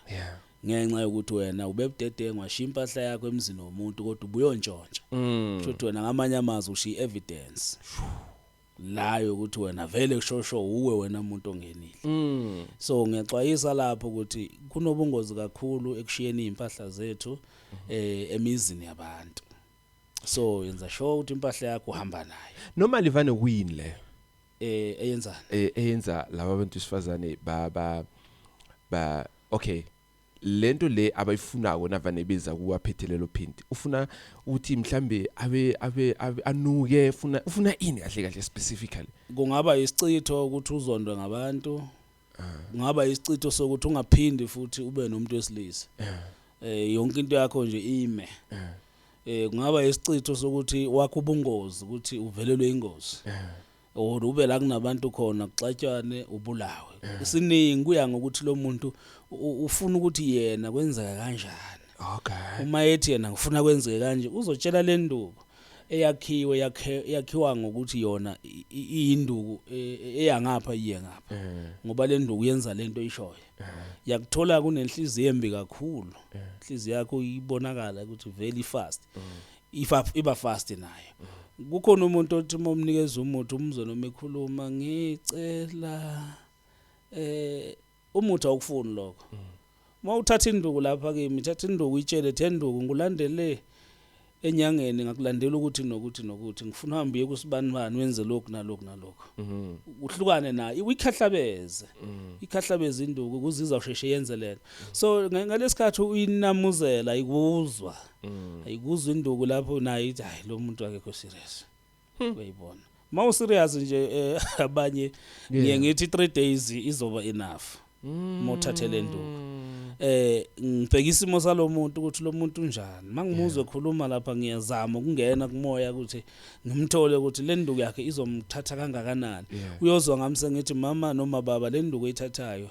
ngenxa yokuthi wena ubebudedengu, washiya impahla yakho emzini womuntu, kodwa ubuyontshontsha. Kusho ukuthi wena, ngamanye amazwi, ushiya evidence la yokuthi wena vele kushosho uwe wena umuntu ongenile. So ngiyaxwayisa lapho ukuthi kunobungozi kakhulu ekushiyeni impahla zethu emizini yabantu. So yenza sure ukuthi impahla yakho uhamba nayo. Normally vane kuyini le Eyenzani? Eyenza laba bantu besifazane ba okay, lento le abayifunako navane beza kuwaphethe lelo phenti, ufuna ukuthi mhlambe abe anuke, ufuna ini kahle kahle specifically? Kungaba isichitho ukuthi uzondwe ngabantu, kungaba isichitho sokuthi ungaphindi futhi ube nomuntu wesilisa, yonke into yakho nje ime. Kungaba isichitho sokuthi wakho ubungozi, ukuthi uvelelwe ingozi or ube la kunabantu khona, kuxatshwane, ubulawe. Isiningi kuya ngokuthi lo muntu ufuna ukuthi yena kwenzeka kanjani. Uma ethi yena ngifuna kwenzeke kanje, uzotshela le nduku eyakhiwe yakhiwa ngokuthi yona iyinduku eyangapha iye ngapha, ngoba le nduku yenza lento ishoyo. Yakuthola kunenhliziyo embi kakhulu, inhliziyo yakho ibonakala ukuthi very fast. Ifa iba fast nayo. Kukhona umuntu othi uma umnikeza umuthi, umzwe noma ekhuluma, "Ngicela umuthi," awukufuni lokho. Uma uthatha induku lapha kimi, thatha induku, itshele thenduku, "Ngikulandele enyangeni, ngakulandela ukuthi nokuthi nokuthi, ngifuna uhambe uye kusibani bani, wenze lokhu nalokhu nalokhu." Uhlukane nayo, uyikhahlabeze, ikhahlabeze induku ukuze izawusheshe yenze lento. So ngalesikhathi uyinamuzela, ayikuzwa, ayikuzwa induku lapho nayo, ithi, "Hayi, lo muntu akekho serious." Uyayibona, ma userious nje, abanye ngiye ngithi 3 days izoba enough uma uthathe le nduku. Ngibheka isimo salomuntu, ukuthi lo muntu unjani. Mangimuzwe ekhuluma lapha, ngiyazama ukungena kumoya ukuthi ngimthole ukuthi le nduku yakhe izomthatha kangakanani. Uyozwa ngami sengithi, "Mama noma baba, le nduku oyithathayo,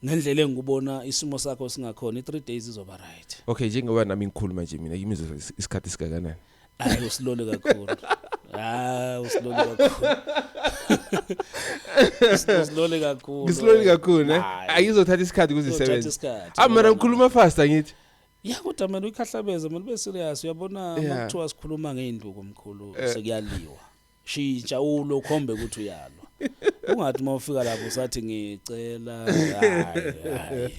ngendlela engikubona isimo sakho singakhona, i3 days izoba right." Okay, njengoba nami ngikhuluma nje, mina kimi isikhathi singakanani? Hayi, usilole kakhulu. Hayi, usilole kakhulu, usilole kakhulu. Ngislowly kakhulu, ne? Hayi. Ayizothatha isikhathi ukuze Uzothatha isebenze. isikhathi. Ah, mara ngikhuluma fast, angithi? Ya, kodwa mina uyikhahlabeza, mina ube serious, uyabona. Makuthiwa sikhuluma ngeinduku, mkhulu, sekuyaliwa. Shintsha ulo, khombe ukuthi uyalwa. Ungathi mawufika lapho usathi, "Ngicela." Hayi, hayi.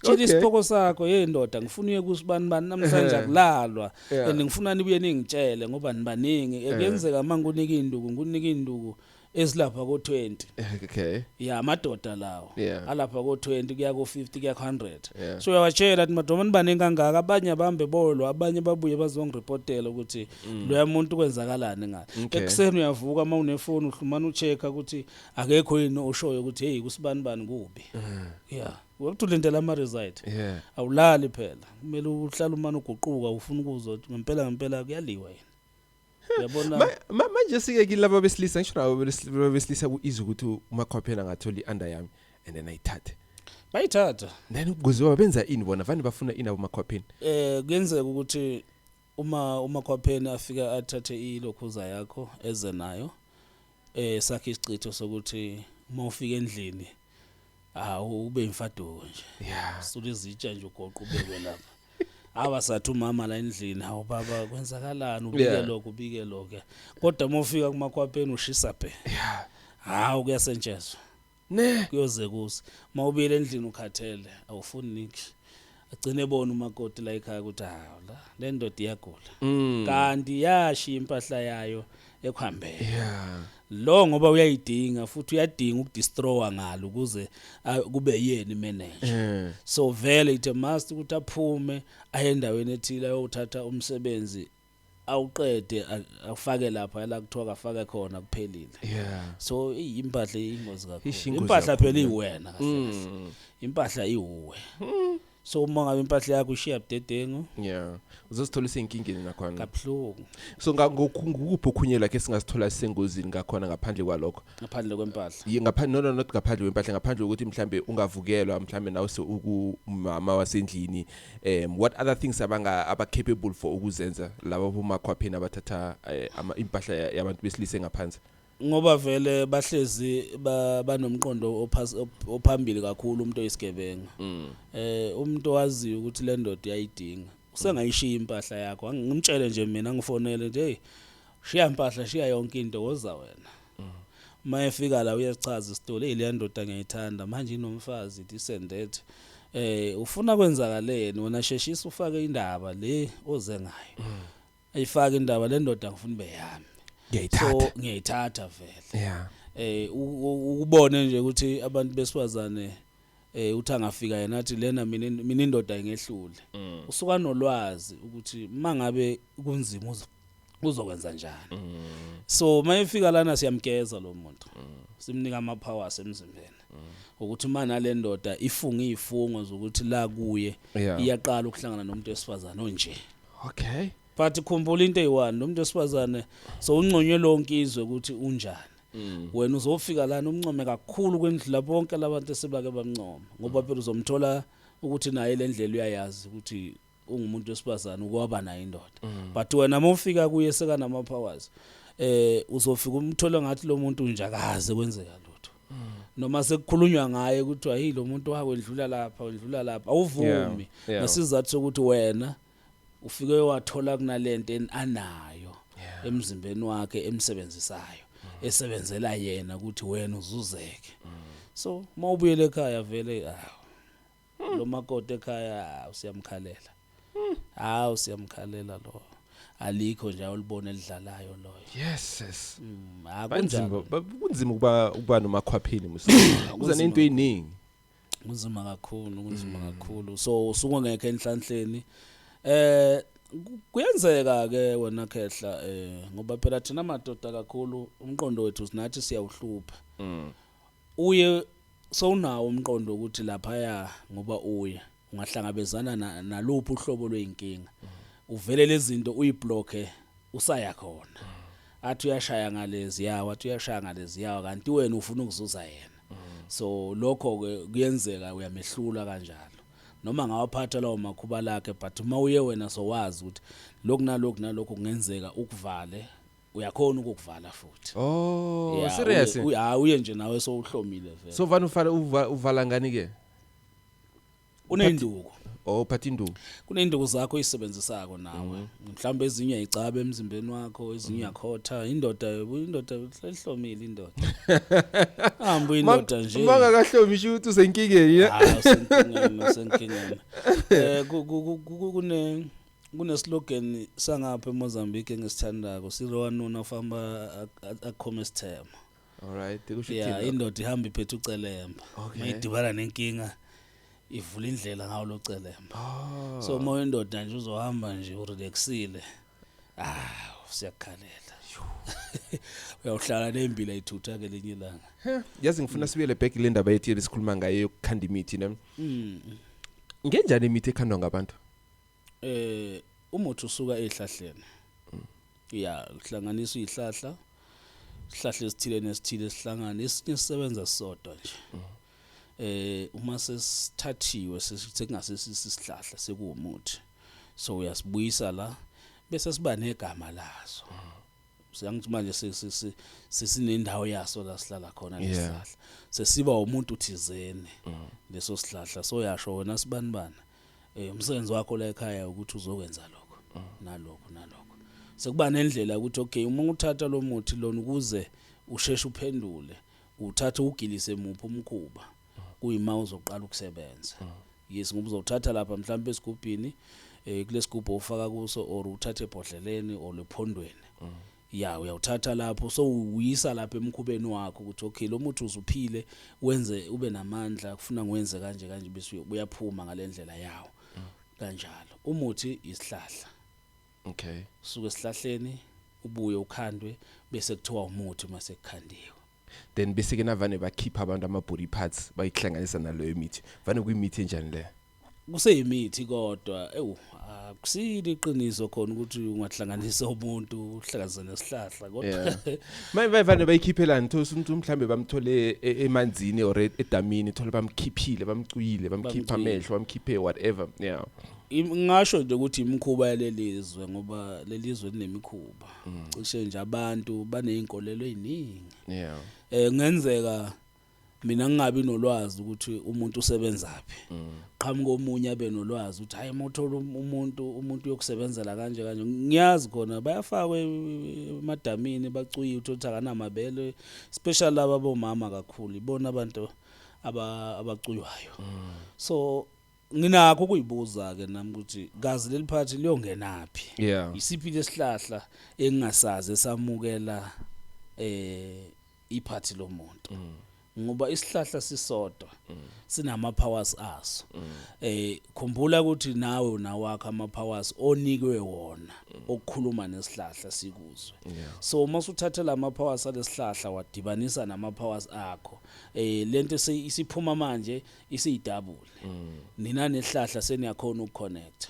Tshela isipoko sakho, "Hey ndoda, ngifuna uye kusibani bani namhlanje, akulalwa and ngifuna nibuye ningitshele ngoba nibaningi." Kuyenzeka mangunika induku, ngunika induku ezilapha ko20. Ya, amadoda lawo alapha ko20 kuya ko50 kuya ko100. So uyawatshela ukuthi, "Madoma, nibaningi kangaka, abanye abambe bolwa, abanye babuye bazongiripotela ukuthi loya muntu kwenzakalani ngayo." Ekuseni uyavuka, uma unefoni uhlumana uchecka ukuthi akekho yini oshoyo ukuthi, "Hey, kusibani bani kubi." Yeah, ukuthi ulindela ama result. Awulali phela, kumele uhlale umane uguquka, ufuna ukuzwa ukuthi ngempela ngempela kuyaliwa yini, uyabona. Manje sike kilaba besilisa, ngisho nabo besilisa ku-easy ukuthi umakhwapheni angathola i-under yami and then ayithathe. Bayithatha. Then kuziwa benza ini bona? Vane bafuna ini abomakhwapheni? Kuyenzeka ukuthi uma umakhwapheni afika athathe ilokhuza yakho eze nayo, sakhe isicitho sokuthi uma ufika endlini, awu, ube imfaduko nje. Sula izitsha nje, ugoqa, ubekwe lapha. Awa, sathi umama la endlini, "Hawu baba, kwenzakalani?" Ubike lokho, ubike lokho, kodwa uma ufika kumakhwapheni ushisa bhe. Hawu, kuyasentshezwa. Ne. Kuyoze kuse. Mawubuyela endlini ukhathele, awufuni nix. Agcine ebona umakoti la ekhaya ukuthi, hawu, la le ndoda iyagula, kanti yashiya impahla yayo ekuhambeni. Lo ngoba uyayidinga, futhi uyadinga ukudestroya ngalo ukuze kube yena imanager. So vele it a must ukuthi aphume aye endaweni ethile, ayothatha umsebenzi, awuqede, afake lapha la kuthiwa kafake khona, kuphelile. So impahla ingozi Ish, kakhulu. Ingozi Impahla kakhulu, phela yeah. iwena kahle kahle. Impahla iwuwe. So uma ngabe impahla yakho ishiya budedengu, Yeah, uzozithola usenkingeni nakhona. Kabuhlungu. So ngukuphi okhunye like esingazithola sisengozini ngakhona ngaphandle kwalokho? Ngaphandle kwempahla? Ngaphandle, no, not ngaphandle kwempahla, ngaphandle kokuthi mhlambe ungavukelwa, mhlambe nawe ukumama wasendlini, what other things abanga aba capable for ukuzenza laba bomakhwapheni abathatha impahla yabantu besilise ngaphansi? Ngoba vele bahlezi banomqondo ophambili kakhulu umuntu oyisigebenga. Umuntu owaziyo ukuthi le ndoda uyayidinga, usengayishiya impahla yakho. Ngimtshele nje mina, ngifonele nje, "Hey, shiya impahla, shiya yonke into, woza wena." Uma efika la uyachaza isitori, "Hey, le ndoda ngiyayithanda, manje inomfazi, this and that." Ufuna kwenzakaleni wena? Sheshisa ufake indaba le oze ngayo. Ayifake indaba, "Le ndoda ngifuna ibe yami." Ngiyayithatha. So ngiyayithatha vele. Ukubone nje ukuthi abantu besifazane, uthi angafika yena athi, "Lena mina indoda ingehlule." Usuka nolwazi ukuthi mangabe kunzima uzokwenza njani. So mayefika lana siyamgeza lo muntu, simnika ama powers emzimbeni ukuthi mana le ndoda ifunga izifungo zokuthi la kuye iyaqala ukuhlangana nomuntu wesifazane onje. But khumbula into eyi-one, lo muntu wesifazane so unconywe lonke izwe ukuthi unjani. Wena uzofika lana umncome kakhulu kwendlula bonke labantu esebake bamncoma, ngoba phela uzomthola ukuthi naye le ndlela uyayazi ukuthi ungumuntu wesifazane, ukwaba naye indoda. But wena uma ufika kuye sekanama powers, uzofika umthola ngathi lo muntu unjakaze kwenzeka lutho, noma sekukhulunywa ngaye kuthiwa, "Hey, lo muntu wakwendlula lapha, wendlula lapha," awuvumi, ngesizathu sokuthi wena Ufike wathola kunalento anayo emzimbeni wakhe emsebenzisayo, esebenzela yena ukuthi wena uzuzeke. So mawubuyele ekhaya vele, ah, lo makoti ekhaya usiyamkhalela, hawu, siyamkhalela lo, alikho nje awulibona elidlalayo loyo. Yes yes. Akunjalo. Kunzima ukuba nomakhwapheni musa. Kuza nento eziningi. Kunzima kakhulu, kunzima kakhulu. So usuke ngekho enhlanhleni. Kuyenzeka ke wena khehla, ngoba phela thina madoda kakhulu umqondo wethu sinathi siyawuhlupha. Uye sowunawo umqondo ukuthi lapha ngoba uye ungahlangabezana naluphi uhlobo lweinkinga. Uvele lezi zinto uyiblocke usaya khona. Athi uyashaya ngalezi yawo, athi uyashaya ngalezi yawo, kanti wena ufuna ukuzuza yena. So lokho ke kuyenzeka uyamehlula kanjalo. Noma ngawaphatha lawo makhuba lakhe, but uma uye wena sowazi ukuthi lokhu nalokhu nalokhu kungenzeka ukuvale, uyakhona ukukuvala futhi. Oh, serious? Uye nje nawe sowuhlomile vele. So vane ufala uvala ngani ke? Unenduku. Oh, uphatha induku. Kunenduku zakho oyisebenzisako nawe. Mhlawumbe ezinye uyayicaba emzimbeni wakho, ezinye uyakhotha. Indoda ihlomile indoda. Hamba indoda nje. Mangakahlomi sho ukuthi usenkingeni. Ah, usenkingeni, usenkingeni. Kune slogan sangapha eMozambique engisithandako, sirowanuna famba akhome isithema. All right, kusho Yeah, ukuthini? Indoda ihamba iphethe ucelemba. Mayidibana nenkinga ivula indlela ngawo lo celemba. So uma indoda nje uzohamba nje urelaxile. Ah, siyakhalela. Uyawuhlala nembila ithutha ke linye ilanga. Yazi ngifuna sibuyele back le ndaba yethu ebesikhuluma ngayo yokukhanda imithi ne. Ngenjani imithi ekhandwa ngabantu? Umuthi usuka ezihlahleni. Ya, kuhlanganiswa izihlahla. Isihlahla esithile nesithile sihlangane, esinye sisebenza sisodwa nje. Uma sesithathiwe sekungasesisihlahla sekuwumuthi. So uyasibuyisa la bese siba negama laso. Siyangithi manje sesinendawo yaso la sihlala khona lesihlahla. Sesiba umuntu thizeni leso sihlahla. So yasho wena sibanibani, umsebenzi wakho la ekhaya ukuthi uzokwenza lokho nalokho nalokho. Sekuba nendlela ukuthi okay, uma uthatha lo muthi lona ukuze usheshe uphendule, uthatha ugilise muphi umkhuba kuyima uzoqala ukusebenza. Yes, ngoba uzothatha lapha mhlawumbe esigubhini, kulesigubhu ofaka kuso, or uthathe ebhodleleni or lephondweni. Ya, uyawuthatha lapho so uyisa lapha emkhubeni wakho ukuthi okay, lo muthi uzuphile wenze ube namandla, kufuna ngiwenze kanje kanje, bese uyaphuma ngalendlela yawo kanjalo. Umuthi isihlahla. Usuke esihlahleni ubuye ukhandwe bese kuthiwa umuthi mase kukhandiwe. Then bese ke navane bakhipha abantu ama body parts bayihlanganisa naleyo mithi. Vane kuyimithi enjani le? Kuseyimithi kodwa ewu akusile iqiniso khona ukuthi ungahlanganisa umuntu uhlanganise nesihlahla kodwa. Maye vane bayikhiphelani, thola umuntu mhlambe bamthole emanzini or edamini, thola bamkhiphile, bamcuyile, bamkhipha Bamcuyile. amehlo, bamkhiphe whatever. Yeah. Ngingasho nje ukuthi imikhuba yalelizwe, ngoba lelizwe linemikhuba. Cishe nje abantu baneyinkolelo eziningi. Kungenzeka mina ngingabi nolwazi ukuthi umuntu usebenzaphi. Qhamuka omunye abe nolwazi ukuthi hayi, uma uthola umuntu uyokusebenzela kanje kanje. Ngiyazi khona bayafakwa emadamini bacuyiwe, uthola ukuthi akanamabele, especially laba bomama kakhulu ibona abantu abacuywayo. So nginakho ukuyibuza ke nami ukuthi kazi leli phathi liyongenaphi? Isiphi lesihlahla engingasazi esamukela iphathi lomuntu? Ngoba isihlahla sisodwa sinama powers aso. Khumbula ukuthi nawe unawakho ama powers onikwe wona okukhuluma nesihlahla sikuzwe. So uma usuthatha lama powers alesihlahla wadibanisa nama powers akho, lento isiphuma manje isiyidouble. Nina nesihlahla seniyakhona ukuconnect.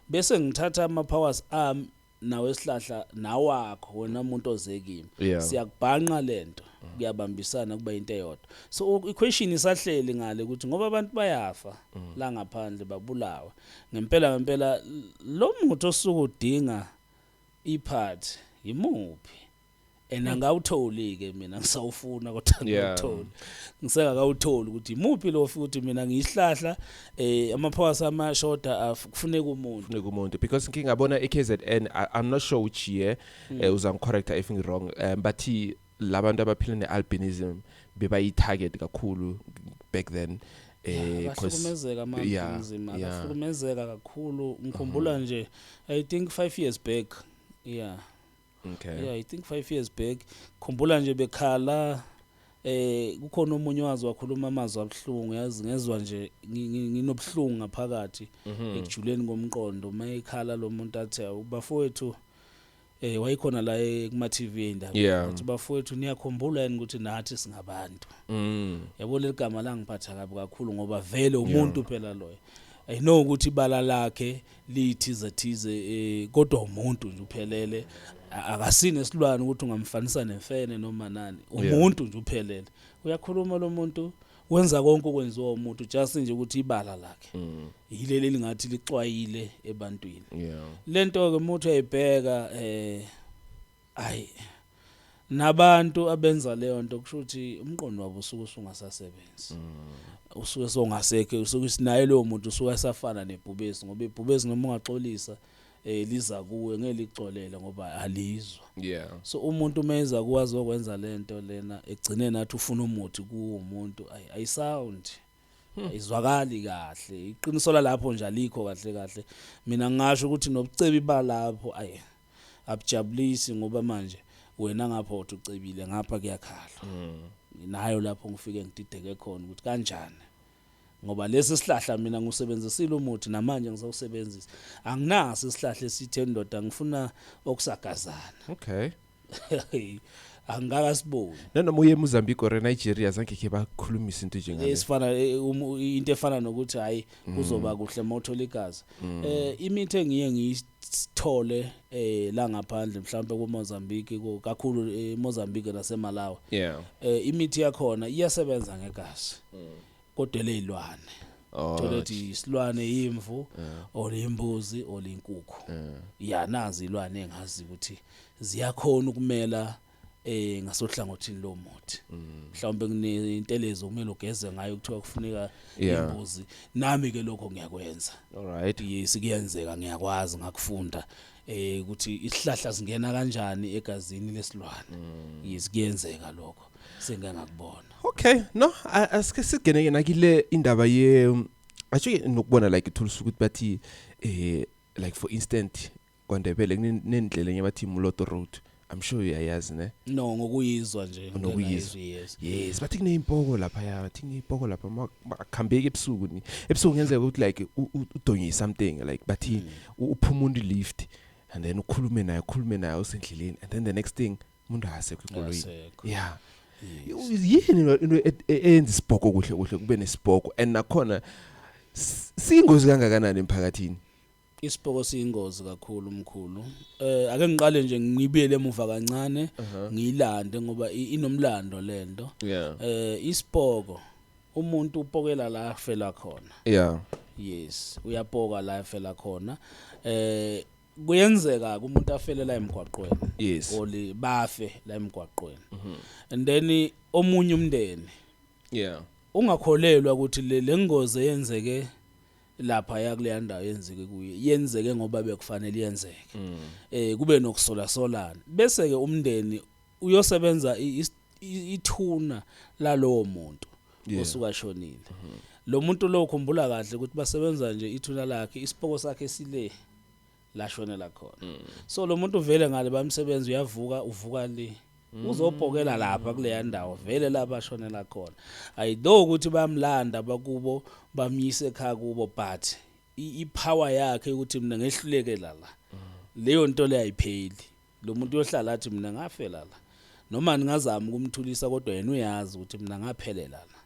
Bese ngithatha ama powers ami nawe esihlahla nawakho wena umuntu oze kimi, siyakubhanqa lento, kuyabambisana kuba into eyodwa. So equation isahleli ngale ukuthi ngoba abantu bayafa la ngaphandle babulawa ngempela ngempela, lo muntu osuke udinga iphathi imuphi? And angawutholi ke mina, ngisawufuna kodwa angawutholi, ngisengakawutholi ukuthi imuphi lo futhi. Mina ngiyisihlahla, amaphoyisa amashoda, kufuneka umuntu. Kufuneka umuntu, because ngike ngabona e-KZN, I'm not sure which year, uzangicorrecta if ngi-wrong, bathi labantu abaphila ne-albinism bebayi-target kakhulu back then, 'cause Bahlukumezeka ama-albinism, abahlukumezeka kakhulu. Ngikhumbula nje, I think 5 years back, yeah. Yeah, I think 5 years back, khumbula nje bekhala, kukhona omunye wazi wakhuluma amazwi abuhlungu, yazi, ngezwe nje nginobuhlungu ngaphakathi ekujuleni komqondo mayekhala lo muntu, athi, "Bafowethu," wayikhona la kuma TV indaba, athi, "Bafowethu, niyakhumbula yini ukuthi nathi singabantu?" Yabo, leli gama langiphatha kabi kakhulu ngoba vele umuntu phela loyo. I know ukuthi ibala lakhe lithize thize, kodwa umuntu nje uphelele. Akasine isilwane ukuthi ungamfanisa nemfene noma nani. Umuntu nje uphelele, uyakhuluma lo muntu, wenza konke okwenziwa umuntu, just nje ukuthi ibala lakhe yileli lingathi lixwayile ebantwini. Lento ke umuntu uyayibheka, ayi, nabantu abenza leyo nto, kusho ukuthi umqondo wabo usuke usungasasebenzi, usuke songasekho, usuke sinaye lowo muntu usuke esafana nebhubesi, ngoba ibhubesi noma ungaxolisa, liza kuwe ngelixolele ngoba alizwa. So umuntu meza kuwazi okwenza lento lena, egcine nathi ufuna umuthi kuwo umuntu, ayisound, ayizwakali kahle. Iqiniso lapho nje alikho kahle kahle. Mina ngingasho ukuthi nobucebi balapho ayi abujabulisi, ngoba manje wena ngapha uthi ucebile, ngapha kuyakhala. Nayo lapho ngifike ngidideke khona ukuthi kanjani, ngoba lesi sihlahla mina ngisebenzisile umuthi, namanje ngisawusebenzisa, anginaso isihlahla esithe, "Ndoda, ngifuna okusagazana." Angikakasiboni. Nanoma uye eMozambique or eNigeria, zange khe bakhulumise into njengale. Esifana into efana nokuthi hayi, kuzoba kuhle mawuthola igazi. Imithi engiye ngiyithole la ngaphandle, mhlawumbe kuMozambique, kakhulu eMozambique naseMalawi, imithi yakhona iyasebenza ngegazi, kodwa lezilwane, thola ukuthi isilwane imvu or imbuzi or inkukhu, ya, nazi ilwane engazi ukuthi ziyakhona ukumela ngasohlangothini lomuthi. Mhlawumbe kunentelezo kumele ugeze ngayo, kuthiwa kufuneka imbuzi. Nami ke lokho ngiyakwenza. All right. Yes, kuyenzeka, ngiyakwazi, ngakufunda ukuthi isihlahla singena kanjani egazini lesilwane. Yes, kuyenzeka lokho, sengike ngakubona. Okay, no, asike sigene ke nakile indaba ye asho nokubona, like uthola ukuthi bathi, like for instant, kwaNdebele kunendlela enye bathi Muloto Road. I'm sure uyayazi, ne? No, ngokuyizwa nje. Nokuyizwa. Yes. Yes, bathi kuneyimpoko lapha, ya, bathi kuneyimpoko lapha, akuhambeki ebusuku ni. Ebusuku kungenzeka ukuthi like udonye something, like bathi uphuma umuntu lift and then ukhulume naye usendleleni, and then the next thing umuntu akasekho ekoloyini. Akasekho. Yeah. Yini into eyenza isibhoko kuhle kuhle kube nesibhoko, and nakhona siyingozi kangakanani emphakathini? Isipoko siyingozi kakhulu, umkhulu. Ake ngiqale nje ngibuyele emuva kancane, ngiyilande ngoba inomlando lento. Isipoko, umuntu upokela la afela khona. Yes, uyapoka la afela khona. Kuyenzeka umuntu afele la emgwaqweni, oli bafe la emgwaqweni, and then omunye umndeni ungakholelwa ukuthi le ngozi eyenzeke lapha ya kuleya ndawo yenzeke kuye, yenzeke ngoba bekufanele yenzeke, kube nokusola solana, bese ke umndeni uyosebenza ithuna lalowo muntu osuka shonile. Lo muntu lo, ukhumbula kahle ukuthi basebenza nje ithuna lakhe, isipoko sakhe sile lashonela khona. So lo muntu vele ngale bamsebenza, uyavuka, uvuka le uzopokela lapha kuleya ndawo vele lapha ashonela khona. I know ukuthi bayamlanda bakubo, bamyise ekhaya kubo, but ipower yakhe ukuthi mina ngehluleke la, leyo nto le ayipheli. Lo muntu uyohlala athi, "Mina ngafela la." Noma ningazama ukumthulisa, kodwa yena uyazi ukuthi mina ngaphelela la.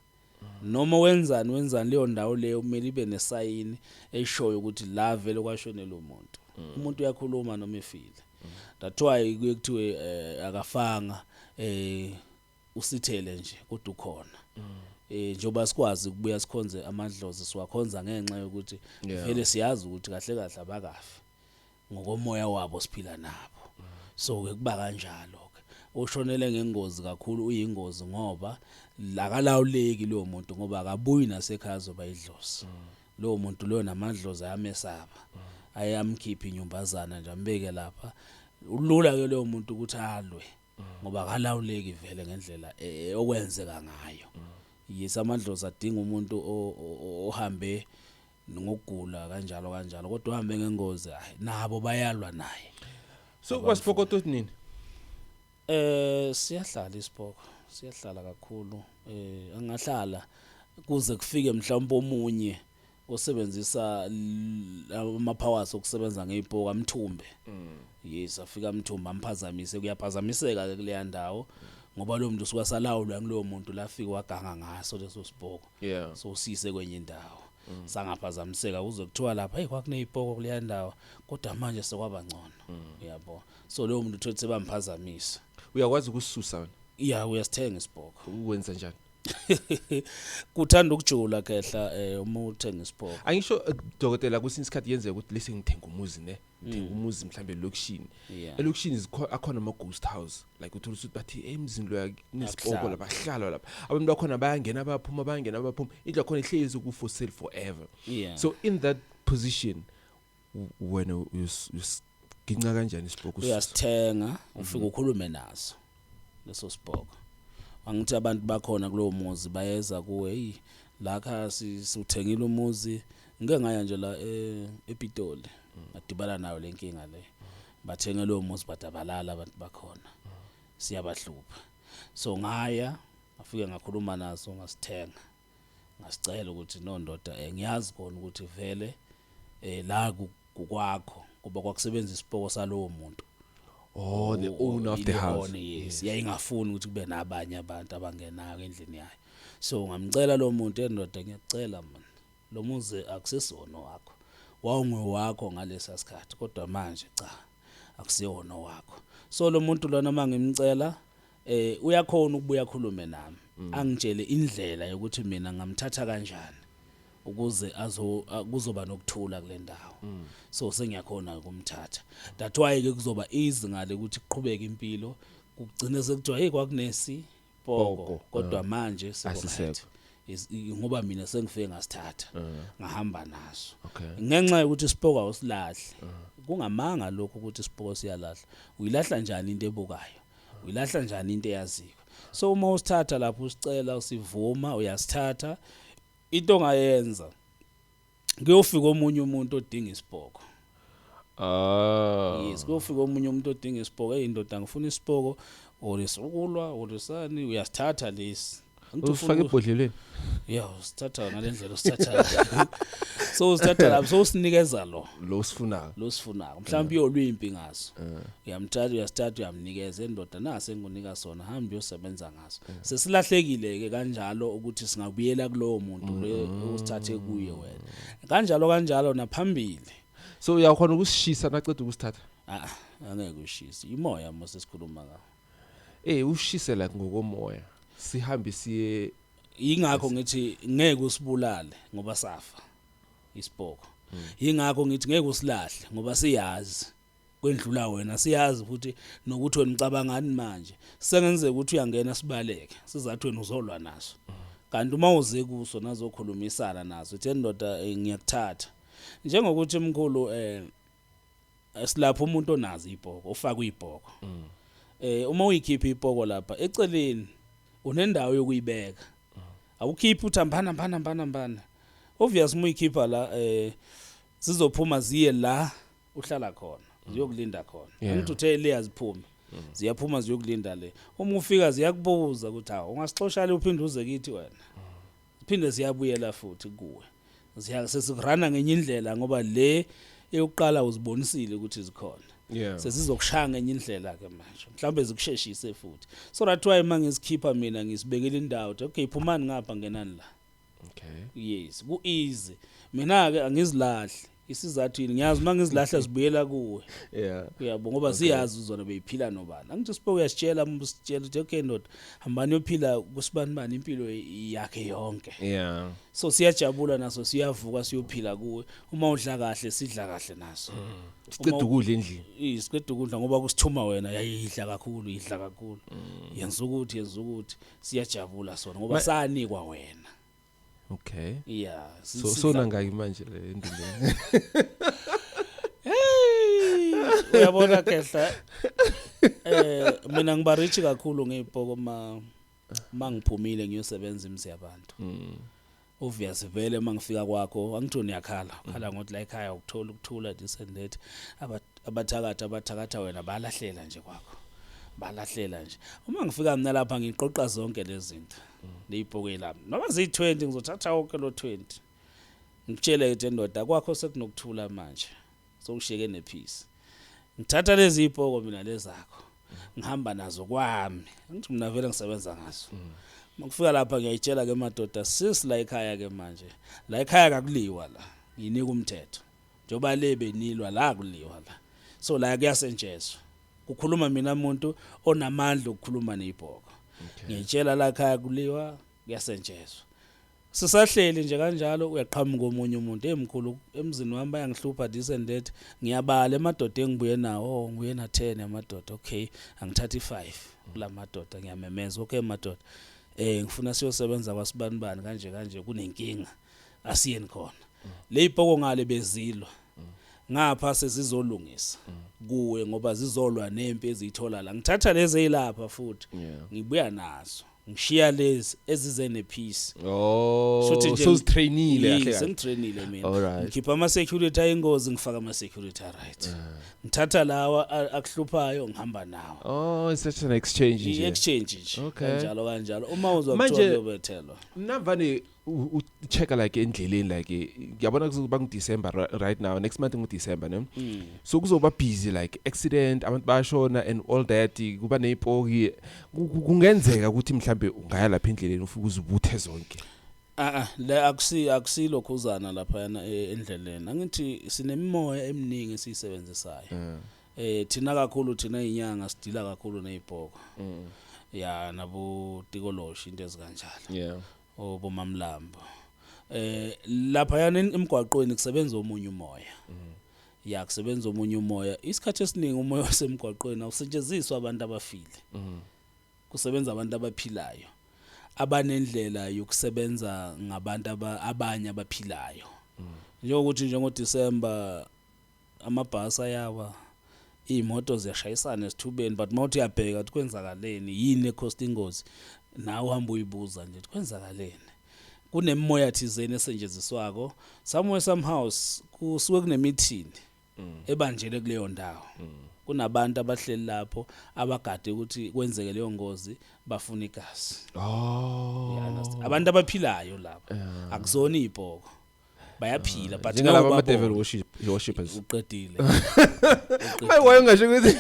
Noma wenzani wenzani, leyo ndawo leyo kumele ibe nesayini eshoyo ukuthi la vele kwashonela umuntu. Umuntu uyakhuluma noma efile. That's why kuye kuthiwe akafanga, usithele nje, kodwa ukhona. Njengoba sikwazi ukubuya sikhonze amadlozi, siwakhonza ngenxa yokuthi vele siyazi ukuthi kahle kahle abakafi, ngokomoya wabo siphila nabo. So ke kuba kanjalo ke. Oshonele ngengozi kakhulu uyingozi ngoba lakalawuleki lowo muntu, ngoba akabuyi nasekhaya azoba idlozi. Lowo muntu loyo namadlozi ayamesaba, ayamkhipha inyumbazana nje ambeke lapha. Ulula ke lowo muntu ukuthi alwe ngoba akalawuleki vele ngendlela okwenzeka ngayo. Yes, amadlozi adinga umuntu ohambe ngokugula kanjalo kanjalo, kodwa uhambe ngengozi, hayi, nabo bayalwa naye. So kwasipoko nini? Siyahlala isipoko, siyahlala kakhulu. Angahlala kuze kufike mhlawumbe omunye osebenzisa ama powers okusebenza ngezipoko amthumbe. Yes, afika amthumbe amphazamise, kuyaphazamiseka ke kuleya ndawo ngoba lo muntu usuka salawulwa kulowo muntu lafika waganga ngaso leso sipoko. So sise kwenye indawo. Sangaphazamiseka kuze kuthiwa lapha, hey, kwakunezipoko kuleya ndawo, kodwa manje sekwaba ngcono. Yabo. So lowo muntu uthothi sebamphazamisa. Uyakwazi ukususa wena? Yeah, uyasithenga isipoko. Uwenza njani? Kuthanda ukujula kehla uma uthenga isipoko. Angisho, dokotela, kwesinye isikhathi yenzeka ukuthi lese ngithenga umuzi, ne ngithenga umuzi mhlambe elokishini. Elokishini akhona ama ghost house, like uthola ukuthi bathi emzini loya kunesipoko. Akuhlalwa. Labahlala lapha, abantu bakhona bayangena bayaphuma, bayangena bayaphuma, indlu yakhona ihlezi ku for sale forever. So in that position, wena uyosiginca kanjani isipoko? Uyasithenga, ufike ukhulume naso leso sipoko. Angithi abantu bakhona kulowo muzi bayeza kuwe, hey, la siuthengile umuzi. Ngike ngaya nje la ePitoli, ngadibana nayo lenkinga le. Bathenge lowo muzi but abalala abantu bakhona, siyabahlupha. So ngaya, ngafike ngakhuluma naso, ngasithenga, ngasicela ukuthi, no ndoda, ngiyazi khona ukuthi vele la kukwakho, kuba kwakusebenza isipoko salowo muntu. Oh, the owner of the house. Owner, yes. Yayingafuni ukuthi kube nabanye abantu abangenayo endlini yayo. So ngamcela lo muntu, endoda, ngiyacela man, lo muzi akusesiwona wakho, wawungowakho ngalesa sikhathi, kodwa manje cha, akusiyona wakho. So lo muntu lona mangimcela, uyakhona ukubuya akhulume nami, angitshele indlela yokuthi mina ngamthatha kanjani ukuze azo kuzoba nokuthula kule ndawo. So sengiyakhona ukumthatha. That's why ke kuzoba easy ngale ukuthi kuqhubeke impilo, kugcine sekuthiwa, hey, kwakunesi poko, Poko, kodwa manje Asisekho. Ngoba mina sengifike ngasithatha, ngahamba naso. Ngenxa yokuthi isipoko awusilahli. Kungamanga lokho ukuthi isipoko siyalahla. Uyilahla njani into ebukayo? Uyilahla njani into eyaziwa? So uma usithatha lapho usicela usivuma, uyasithatha. Into ongayenza, kuyofika omunye umuntu odinga isipoko. Yes, kuyofika omunye umuntu odinga isipoko. Hey ndoda, ngifuna isipoko or isukulwa or isani, uyasithatha lesi. Angithi Usifake ebhodleleni. Yeah, usithatha ngalendlela usithatha. So usithatha lapho, so usinikeza lo Lo sifunayo. Lo sifunako. Mhlawumbe uyolwa impi ngaso. Uyamthatha, uyasithatha, uyamnikeza, endoda, nase ngikunika sona, hamba uyosebenza ngaso. Sesilahlekile ke kanjalo ukuthi singabuyela kulowo muntu lo usithathe kuye wena. Kanjalo kanjalo naphambili. So uyakhona ukusishisa naceda ukusithatha? Ah, angeke ushise. Imoya mose sikhuluma ngawo. Ushise like ngokomoya. Sihambe siye. Ingakho ngithi ngeke usibulale ngoba safa isipoko. Ingakho ngithi ngeke usilahle ngoba siyazi kwendlula wena, siyazi futhi nokuthi wena ucabangani manje. Sengenzeka ukuthi uyangena sibaleke, sizathi wena uzolwa naso. Kanti uma uze kuso nazokhulumisana naso, uthi ndoda, ngiyakuthatha. Njengokuthi mkhulu, silapha umuntu onazo ibhoko, ofaka ibhoko. Uma uyikhipha ibhoko lapha eceleni unendawo yokuyibeka. Awukhiphi uthi hambana hambana hambana hambana. Obvious uma uyikhipha la, zizophuma ziye la uhlala khona, ziyokulinda khona. Angithi uthe le aziphume, ziyaphuma ziyokulinda le. Uma ufika ziyakubuza ukuthi, hawu, ungasixosha le uphinde uze kithi wena? Siphinde ziyabuyela futhi kuwe, ziya sesikurana ngenye indlela ngoba le eyokuqala uzibonisile ukuthi zikhona. Sesizokushaya ngenye indlela ke manje, mhlawumbe zikusheshise futhi. So that's why mangizikhipha mina ngisibekela indawo ukuthi, okay, phumani ngapha, ngenani la. Yes, ku easy. Mina ke angizilahli. Isizathu yini? Ngiyazi uma ngizilahla zibuyela kuwe. Uyabo, ngoba siyazi uzona beyiphila nobani. Angithi sipo uyasitshela, usitshela ukuthi okay ndoda, hambani yophila kusibani bani impilo yakhe yonke. So siyajabula naso, siyavuka siyophila kuwe. Uma udla kahle, sidla kahle naso. Siceda ukudla endlini. Siqeda ukudla ngoba kusithuma wena, yayidla kakhulu, idla kakhulu. Yenza ukuthi, yenza ukuthi siyajabula sona ngoba sanikwa wena. Yeah. So nangaki manje le endlini? Hey, uyabona Khehla. Mina ngiba rich kakhulu ngezipoko mangiphumile ngiyosebenza imizi yabantu. Obvious vele mangifika kwakho angithi niyakhala, ukhala ngokuthi la ekhaya ukuthola ukuthula, this and that. Abathakathi abathakatha wena balahlela nje kwakho. Balahlela nje. Uma ngifika mina lapha ngiqoqa zonke lezi zinto. Leyibhoke lami. Noma ziyi20 ngizothatha wonke lo 20. Ngitshele ke ndoda kwakho sekunokuthula manje. Sokushiyeke nepeace. Ngithatha lezi ipoko mina lezakho. Ngihamba nazo kwami. Ngithi mina vele ngisebenza ngazo. Makufika lapha ngiyayitshela ke madoda, sis la ekhaya ke manje. La ekhaya kakuliwa la. Nginika umthetho. Njoba le benilwa la kuliwa la. So la kuyasentshezwa. Kukhuluma mina umuntu onamandla ukukhuluma nezibhoko. Ngiyitshela la ekhaya kuliwa, kuyasentshezwa. Sisahleli nje kanjalo uyaqhamuka omunye umuntu, emkhulu emzini wami bayangihlupha, this and that. Ngiyabala emadoda engibuye nawo, oh ngibuye na 10 amadoda. Okay, angithatha i5 kulamadoda, ngiyamemeza, okay madoda, ngifuna siyosebenza kwasibanibani kanje kanje, kunenkinga, asiyeni khona. Leyipoko ngale bezilwa ngapha sezizolungisa kuwe ngoba zizolwa nempi ezithola la. Ngithatha lezi ezilapha futhi ngibuya nazo, ngishiya lezi ezize nepeace. Oh, so uzitrainile kahle kahle. Sengitrainile mina. Ngikhipha ama security ayingozi, ngifaka ama security right. Ngithatha lawa akuhluphayo ngihamba nawo. Oh, it's such an exchange nje. I-exchange nje. Kanjalo kanjalo. Uma uzwa kuthiwa uyobethelwa. Navane u-checka like endleleni, like ngiyabona kuzoba ngu-December right now, next month ngu-December ne. So kuzoba busy, like accident, abantu bayashona and all that, kuba nezipoki. Kungenzeka ukuthi mhlambe ungaya lapha endleleni ufike uzibuthe zonke? Ah, le akusilo khuzana lapha yana endleleni. Angithi sinemimoya eminingi esiyisebenzisayo. Thina kakhulu, thina izinyanga sidila kakhulu nezipoko. Ya, nabo tikoloshi, into ezikanjalo. Obomamlambo. Lapha yana emgwaqweni kusebenza omunye umoya. Ya, kusebenza omunye umoya. Isikhathi esiningi umoya wasemgwaqweni awusetshenziswa abantu abafile. Kusebenza abantu abaphilayo, abanendlela yokusebenza ngabantu abanye abaphilayo. Njengokuthi njengo December amabhasi ayawa, iy'moto ziyashayisana esithubeni, but mawuthi uyabheka ukuthi kwenzakaleni, yini e-cause ingozi, nawe uhamba uyibuza nje ukuthi kwenzakaleni. Kunemimoya thizeni esetshenziswako somewhere, somehow kusuke kunemithini ebanjelwe kuleyo ndawo. Kunabantu abahleli lapho abagade ukuthi kwenzeke leyo ngozi, bafuna igazi. You understand? Abantu abaphilayo lapho, akuzona iy'poko, bayaphila, but njengalaba ngeke ama devil ubabone. Worshippers. Uqedile. Maye, why ungasho ukuthi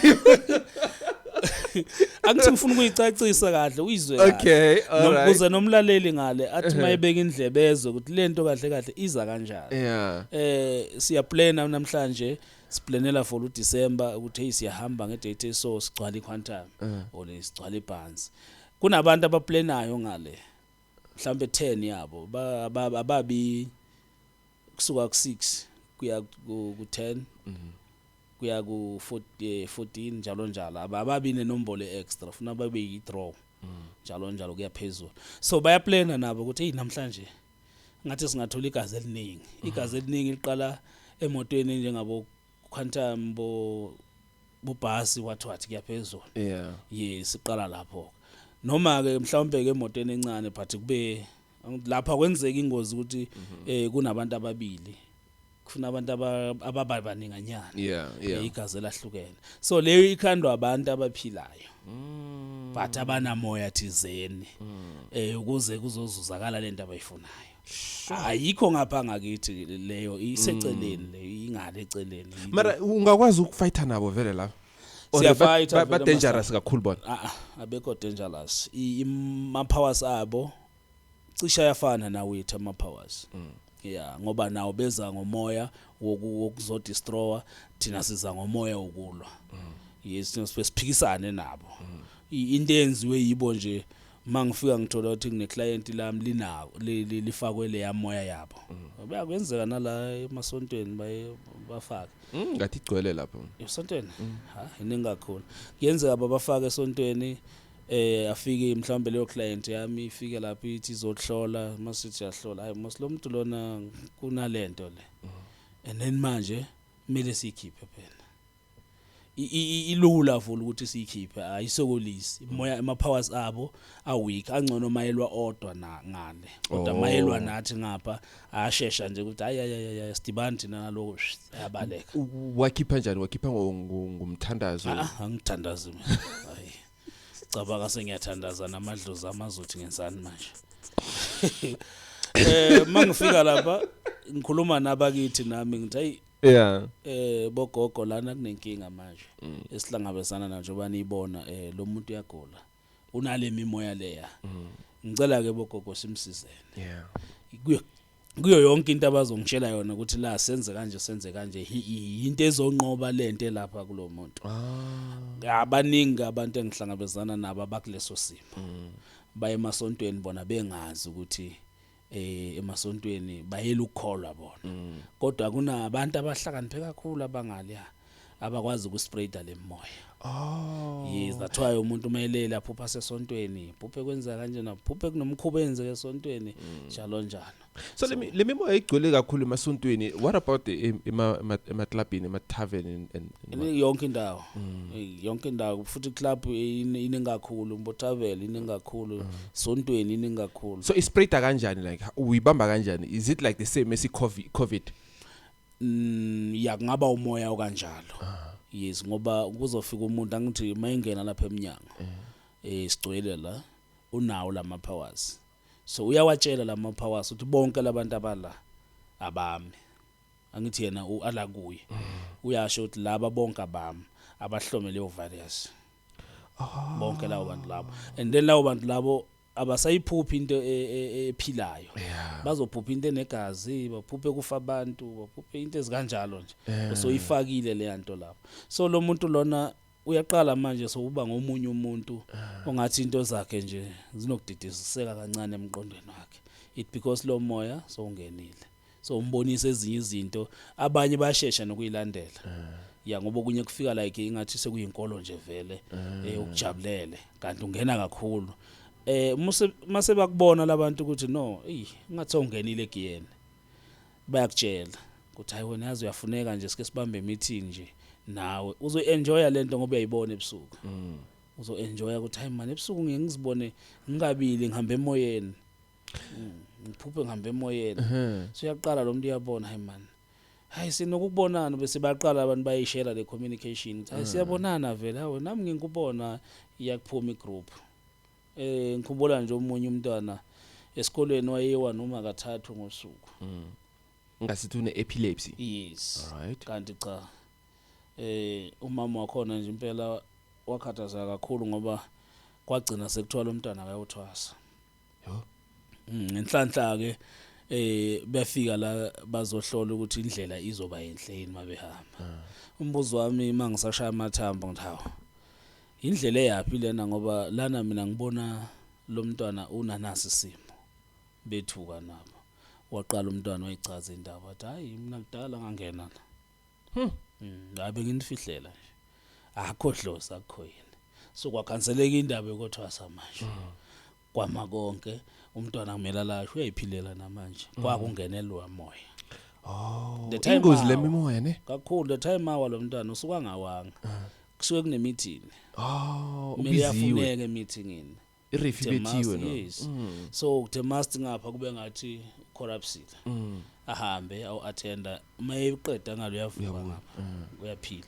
Angithi ngifuna ukuyicacisa kahle, uyizwe kahle. Okay, all right. Ukuze nomlaleli ngale athi mayebeka indlebe ezwe ukuthi lento kahle kahle iza kanjani. Siyaplana namhlanje, siplanela for uDecember ukuthi hey, siyahamba ngedate, so sigcwala iQuantum or sigcwala ibhansi. Kunabantu abaplanayo ngale, mhlambe 10 yabo, ababi kusuka ku6 kuya ku10 kuya ku 14 njalo njalo. Ababi nenombolo extra, funa babe yi draw njalo njalo kuya phezulu. So bayaplana nabo ukuthi hey, namhlanje ngathi singathola igazi eliningi. Igazi eliningi liqala emotweni njengabo Quantum, bo bobhasi, wathi wathi kuya phezulu. Yes, siqala lapho, noma ke mhlawumbe ke emotweni encane, but kube lapha kwenzeka ingozi ukuthi kunabantu ababili, kufuna abantu ababaninganyana igazi elahlukene. So leyo ikhandwa abantu abaphilayo but abanamoya thizeni ukuze kuzozuzakala lento abayifunayo. Ayikho ngapha ngakithi leyo, iseceleni leyo, ingale eceleni. Mara ungakwazi ukufighta nabo vele la? Or Siyafighta ba vele. Dangerous kakhulu bona? Ah ah, abekho dangerous. Ama powers abo cisha ayafana nawethu ama powers. Yeah, ngoba nawo beza ngomoya wokuzodestroya, thina siza ngomoya wokulwa. Yes, thina siphikisane nabo. Into eyenziwe yibo nje, mangifika ngithola ukuthi ngine client lami linako lifakwe le yamoya yabo. Bayakwenzeka nala emasontweni, baye bafake. Ngathi igcwele lapho. Esontweni ha, iningi kakhulu. Kuyenzeka babafake esontweni, afike mhlawumbe leyo client yami ifike lapho ithi izohlola, masithi yahlola, hayi mos, lo muntu lona kunalento le, and then manje kumele siyikhiphe phela. Ilula vula ukuthi siyikhiphe, ayisokolisi imoya, ama powers abo a weak, angcono mayelwa odwa na ngale, kodwa mayelwa nathi ngapha ayashesha nje ukuthi hayi hayi hayi, sidibani thina naloko, ayabaleka. Wakhipha njani? Wakhipha ngomthandazo? Ah, angithandazi mina, hayi, cabanga sengiyathandaza namadlozi amazothi ngenzani manje. Mangifika lapha ngikhuluma nabakithi nami, ngithi hayi, bogogo, lana kunenkinga manje esihlangabezana nayo, njengoba niyibona, lo muntu uyagula, unale mimoya leya. Ngicela ke bogogo simsizene kuyo yonke into abazongitshela yona ukuthi la senze kanje, senze kanje, into ezonqoba lento elapha kulo muntu. Abaningi abantu engihlangabezana nabo abakuleso simo baye emasontweni bona bengazi ukuthi emasontweni bayela ukukholwa bona, kodwa kunabantu abahlakaniphe kakhulu abangaliya abakwazi ukuspreada lemoya. Yes, that's why umuntu mayelele aphupha sesontweni, phuphe kwenza kanje, na phuphe kunomkhuba enzeke esontweni, njalo njalo. So le mimoya igcwele kakhulu emasontweni. What about the ema emaklabhini, ema tavern and what? Yonke indawo. Yonke indawo futhi, club iningi kakhulu, mbotavel iningi kakhulu, sontweni iningi kakhulu. So ispreada kanjani? Like, uyibamba kanjani? Is it like the same as i-COVID? Ya, kungaba umoya okanjalo, yes, ngoba kuzofika umuntu angithi mayingena lapha eminyango sigcwele la, unawo lama powers, so uyawatshela lama powers ukuthi bonke labantu abala abami, angithi yena ala kuye uyasho ukuthi laba bonke abami abahlome leyo virus, bonke labo bantu labo, and then labo bantu labo abasayiphuphi into ephilayo, bazophupha into enegazi, baphuphe kufa abantu, baphuphe into ezikanjalo nje. So ifakile le nto lapho, so lo muntu lona uyaqala manje sokuba ngomunye umuntu ongathi into zakhe nje zinokudidiseka kancane emqondweni wakhe, it because lo moya sowungenile, so umbonisa ezinye izinto, abanye bayashesha nokuyilandela, ya, ngoba okunye kufika like ingathi sekuyinkolo nje vele, ukujabulele, kanti ungena kakhulu. Mase mase bakubona labantu ukuthi no, ey, ngathi ungenile egiyeni, bayakutshela ukuthi hayi wena, yazi uyafuneka nje sike sibambe meeting nje nawe, uzo enjoya lento ngoba uyayibona ebusuku, uzo enjoya ukuthi hayi man, ebusuku ngeke ngizibone ngingabili ngihambe emoyeni, ngiphuphe ngihambe emoyeni. So uyaqala lo muntu uyabona, hayi man, hayi, sinokubonana, bese baqala abantu bayishare le communication ukuthi hayi, siyabonana vele, hawe nami ngikubona, iyakuphuma igroup. Ngikhumbula nje omunye umntwana esikolweni wayewa noma kathathu ngosuku. Ngasithi une epilepsy? Yes. Alright. Kanti cha, umama wakhona nje impela wakhathazeka kakhulu ngoba kwagcina sekuthiwa lo mntwana akayothwasa. Yo. Ngenhlanhla ke befika la bazohlola ukuthi indlela izoba yinhle yini mabehamba. Umbuzo wami mangisashaya amathambo ngithi, hawo, indlela eyapi lena? Ngoba lana mina ngibona lo mntwana unanasi isimo. Bethuka nabo, waqala umntwana wayichaza indaba, wathi hayi, mina kudala ngangena la. Hayi, benginifihlela nje, akho dlozi, akho yini. So kwakhanseleka indaba yokuthwasa manje, kwama konke, umntwana kumele alashwe, uyayiphilela namanje, kwakungenelwa moya. Oh. The time Ingozi le awa. mimoya ne. Kakhulu. The time awa lo mntwana usuka angawanga, kusuke kunemeeting. Oh, Kumele ubiziwe. yafuneka emeetingini. Irefi The must, bethiwe no. Yes. So the must ngapha kube ngathi corrupted, ahambe awu attenda, mayeqeda ngalo uyavuka ngapha uyaphila.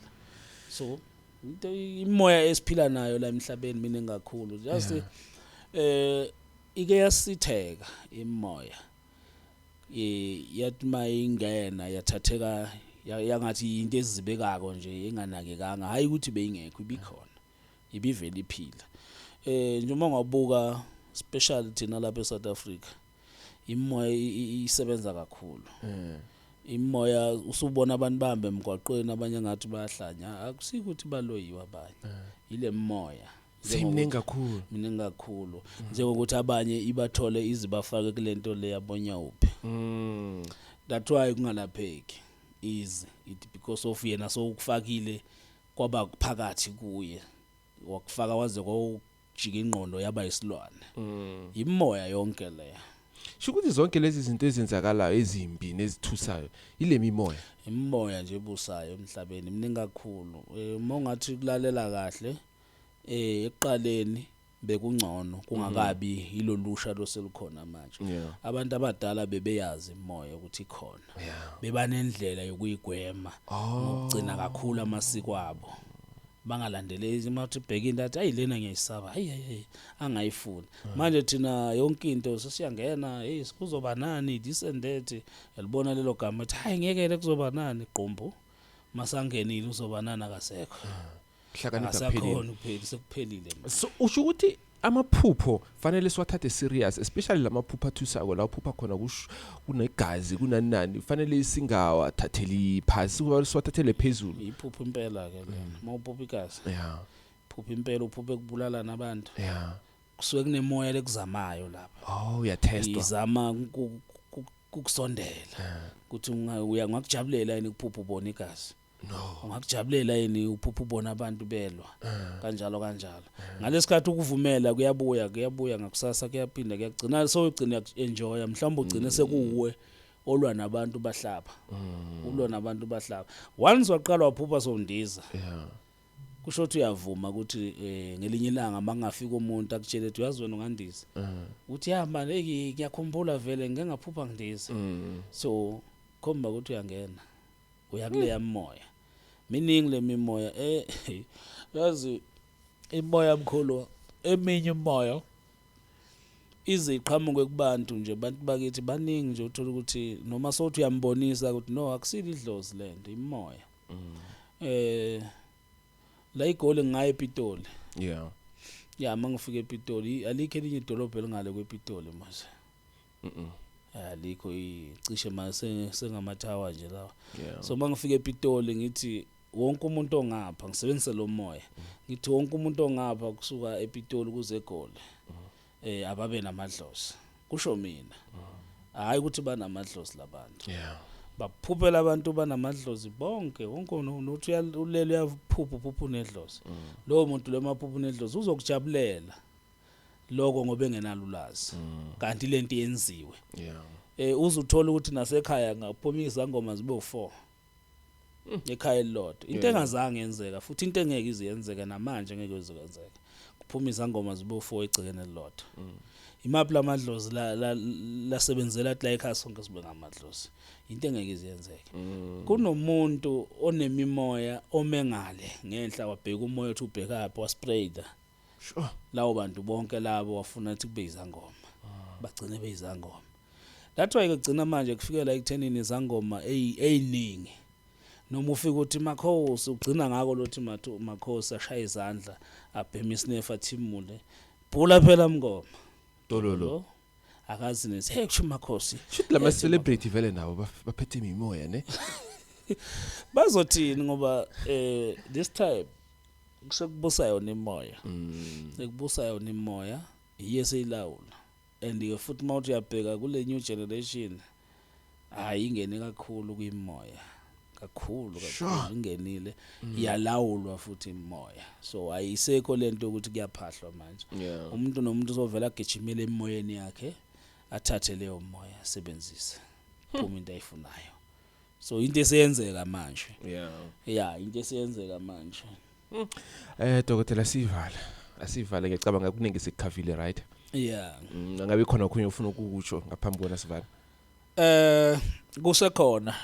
So into imoya esiphila nayo la emhlabeni mina engakhulu just ike yasitheka imoya, yathi mayingena yathatheka yangathi into ezibekako nje enganakekanga, hayi ukuthi beyingekho, ibikhona, ibivele iphila. Njengoba ngabuka special thina lapha eSouth Africa. Imoya isebenza kakhulu. Imoya usubona abantu bahambe emgwaqweni, abanye ngathi bayahlanya, akusikuthi baloyiwe abanye, ile moya. Seyimningi kakhulu. Miningi kakhulu, njengokuthi abanye ibathole izibafake kulento le yabonyawuphi. That's why kungalapheki easy, it because of yena sowukufakile kwaba phakathi kuye, wakufaka waze kwawujika ingqondo yaba isilwane. Imoya yonke leyo. Sho ukuthi zonke lezi zinto ezenzakalayo ezimbi nezithusayo ile mimoya. Imimoya nje ebusayo emhlabeni miningi kakhulu. Uma ungathi kulalela kahle, ekuqaleni bekungcono kungakabi yilolusha loselukhona manje. Abantu abadala bebeyazi imoya ukuthi ikhona, bebanendlela yokuyigwema ngokugcina kakhulu amasiko abo, bangalandeleli uma uthi bheka into athi, "Ayi, lena ngiyayisaba, hayi hayi," angayifuni. Manje thina yonke into sesiyangena, hey, kuzoba nani, this and that, yalibona lelo gama ethi, "Hayi, ngeke le, kuzoba nani," qumbu masangenile uzoba nani, akasekho. Hlakanipha kuphelile. Akasakhona, kupheli, sekuphelile manje. So usho ukuthi amaphupho fanele siwathathe serious, especially lamaphupho athusako la uphupha khona kunegazi kunani nani, fanele singawathatheli phasi, siwathathele phezulu. Iphupho impela ke lena, uma uphupha igazi, phupha impela, uphuphe kubulala nabantu, kusuke kunemoya lekuzamayo lapha. Oh, uyatestwa. Izama kukusondela ukuthi ungakujabulela yini ukuphupha ubona igazi? No. Ungakujabulela yini uphupha ubona abantu belwa, kanjalo kanjalo? Ngalesikhathi ukuvumela, kuyabuya, kuyabuya ngakusasa, kuyaphinda, kuyagcina, so ugcina enjoya, mhlawumbe ugcine sekuwe olwa nabantu bahlaba, ulwa nabantu bahlaba. Once waqala waphupha sowundiza, kusho ukuthi uyavuma ukuthi ngelinye ilanga mangafika umuntu akutshele ukuthi, "Uyazi wena ungandiza," uthi, "Ya man, hey, ngiyakhumbula vele ngike ngaphupha ngindiza." So khomba ukuthi uyangena, uya kuleya moya. Miningi le mimoya, yazi imoya mkhulu, eminye imoya ize iqhamuke kubantu nje, abantu bakithi baningi nje, uthola ukuthi noma sothi uyambonisa ukuthi no, akusile idlozi lento, imoya. La iGoli, ngaye ePitoli. Ya, mangifika ePitoli, alikho elinye idolobha elingale kwePitoli manje. Alikho, icishe mase sengamathawa nje lawa. So mangifika ePitoli ngithi wonke umuntu ongapha, ngisebenzise lo moya, ngithi wonke umuntu ongapha kusuka ePitoli kuze eGoli ababe namadlozi, kusho mina, hayi ukuthi banamadlozi labantu. Baphuphela abantu banamadlozi bonke, wonke nothi ulele uyaphupha, uphupha unedlozi. Lowo muntu lo maphupha unedlozi uzokujabulela lokho ngoba engenalo ulwazi, kanti lento yenziwe. Uzuthola ukuthi nasekhaya ngaphuma izangoma zibe u4 ekhaya elilodwa, into engazange yenzeka futhi into engeke ize yenzeke namanje, ngeke ize kwenzeka kuphuma izangoma zibe u4 egcekeni elilodwa. Imaphi lamadlozi la lasebenzela la ekhaya sonke sibe ngamadlozi? Into engeke ize yenzeke. Kunomuntu onemimoya omengale ngenhla, wabheka umoya uthi ubhekaphi, wasprayda lawo bantu bonke labo, wafuna ukuthi kube izangoma, bagcine beyizangoma. That's why kugcina manje kufikela ekuthenini izangoma eyiningi, noma ufika uthi makhosi, ugcina ngako lothi mathu makhosi, ashaya izandla, abhema isinefu, athimule, bhula phela mngoma. Dololo. Akazi nesi, hey, kusho makhosi. Shuthi lama celebrity vele nabo baphethe imimoya ne. Bazothini? Ngoba this time kusekubusa yona imoya, sekubusa yona imoya, yiye seyilawula. And ke futhi mawuthi uyabheka kule new generation, hayi, ingene kakhulu kwimoya, kakhulu kakhulu ingenile, iyalawulwa futhi imoya. So ayisekho lento ukuthi kuyaphahlwa manje. Umuntu nomuntu uzovela agijimele emoyeni yakhe, athathe leyo moya, asebenzise, phuma into ayifunayo. So into eseyenzeka manje. Yeah, into eseyenzeka manje. Dokotela, sivala. Asivale, ngiyacabanga kuningi sikukhavile, right? Yeah. Angabe khona okhunye ufuna ukukusho ngaphambi kona sivala? Kusekhona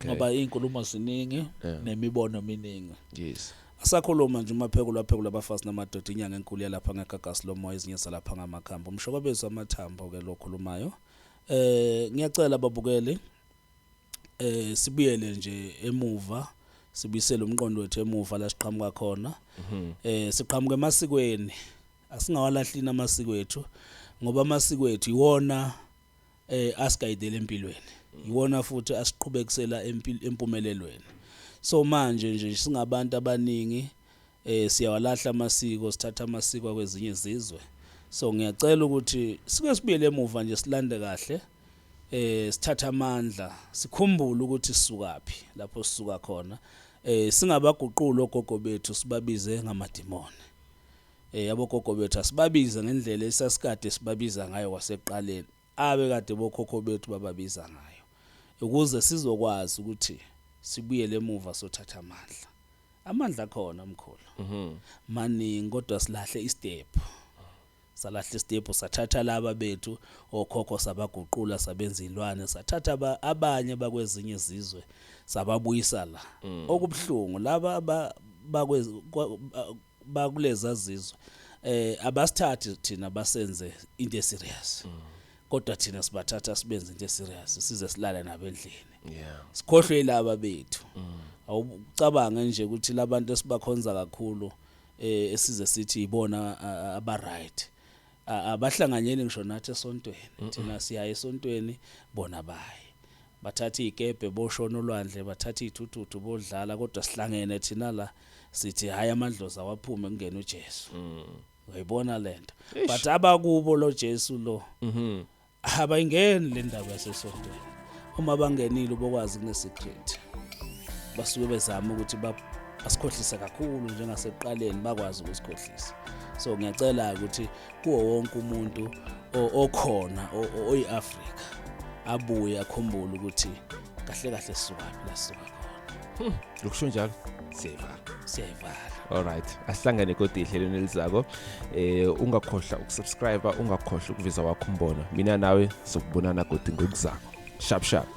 ngoba izinkulumo ziningi nemibono miningi. Asakhuluma nje umaphekulu waphekula abafazi namadoda, inyanga enkulu yalapha ngegagasi lomoya, ezinye zalapha ngamakhambi, umshokobezi wamathambo ke lo khulumayo. Ngiyacela babukeli, sibuyele nje emuva, sibuyisele umqondo wethu emuva la siqhamuka khona. Siqhamuka emasikweni, asingawalahlini amasiko ethu ngoba amasiko ethu iwona. Asigayidele empilweni, iwona futhi asiqhubekisela empumelelweni. So manje nje singabantu abaningi siyawalahla amasiko, sithatha amasiko kwezinye izizwe. So ngiyacela ukuthi sike sibuyele emuva nje, silande kahle, sithatha amandla, sikhumbule ukuthi sisukaphi, lapho sisuka khona. Singabaguquli ogogo bethu sibabize ngamadimoni. Abogogo bethu asibabize ngendlela esasikade sibabiza ngayo kwasekuqaleni, abe kade bokhokho bethu bababiza ngayo, ukuze sizokwazi ukuthi sibuyele emuva sothatha amandla. Amandla khona, mkhulu, maningi, kodwa silahle istep, salahla istep, sathatha laba bethu okhokho, sabaguqula sabenza ilwane, sathatha abanye bakwezinye izizwe sababuyisa la. Okubhlungu, laba bakuleza zizwe abasithathi thina basenze into eserious, kodwa thina sibathatha sibenze into eserious, size silale nabo endlini, sikhohlwe laba bethu. Awucabange nje ukuthi labantu esibakhonza kakhulu, esize sithi ibona aba right, abahlanganyeli ngisho nathi esontweni. Thina siya esontweni, bona baye bathatha izikebhe boshona olwandle, bathatha izithuthuthu bodlala, kodwa sihlangene thina la sithi hayi, amadlozi awaphume kungena uJesu. Uyayibona lento? But abakubo lo Jesu lo abayingeni le ndaba yasesontweni. Uma bangenile, ubokwazi kune secret, basuke bezama ukuthi basikhohlise kakhulu njengasekuqaleni bakwazi ukusikhohlisa. So ngiyacela ukuthi kuwo wonke umuntu okhona oyi-Afrika abuye akhumbule ukuthi kahle kahle sisukaphi, la sisuka khona. Lokusho njalo, siyayivala. Siyayivala. Alright, asihlangane kodwa ehlelweni elizako. Ungakhohlwa ukusubscribe, ungakhohlwa ukuveza wakho umbono. Mina nawe sokubonana kodwa ngokuzako. Sharp sharp.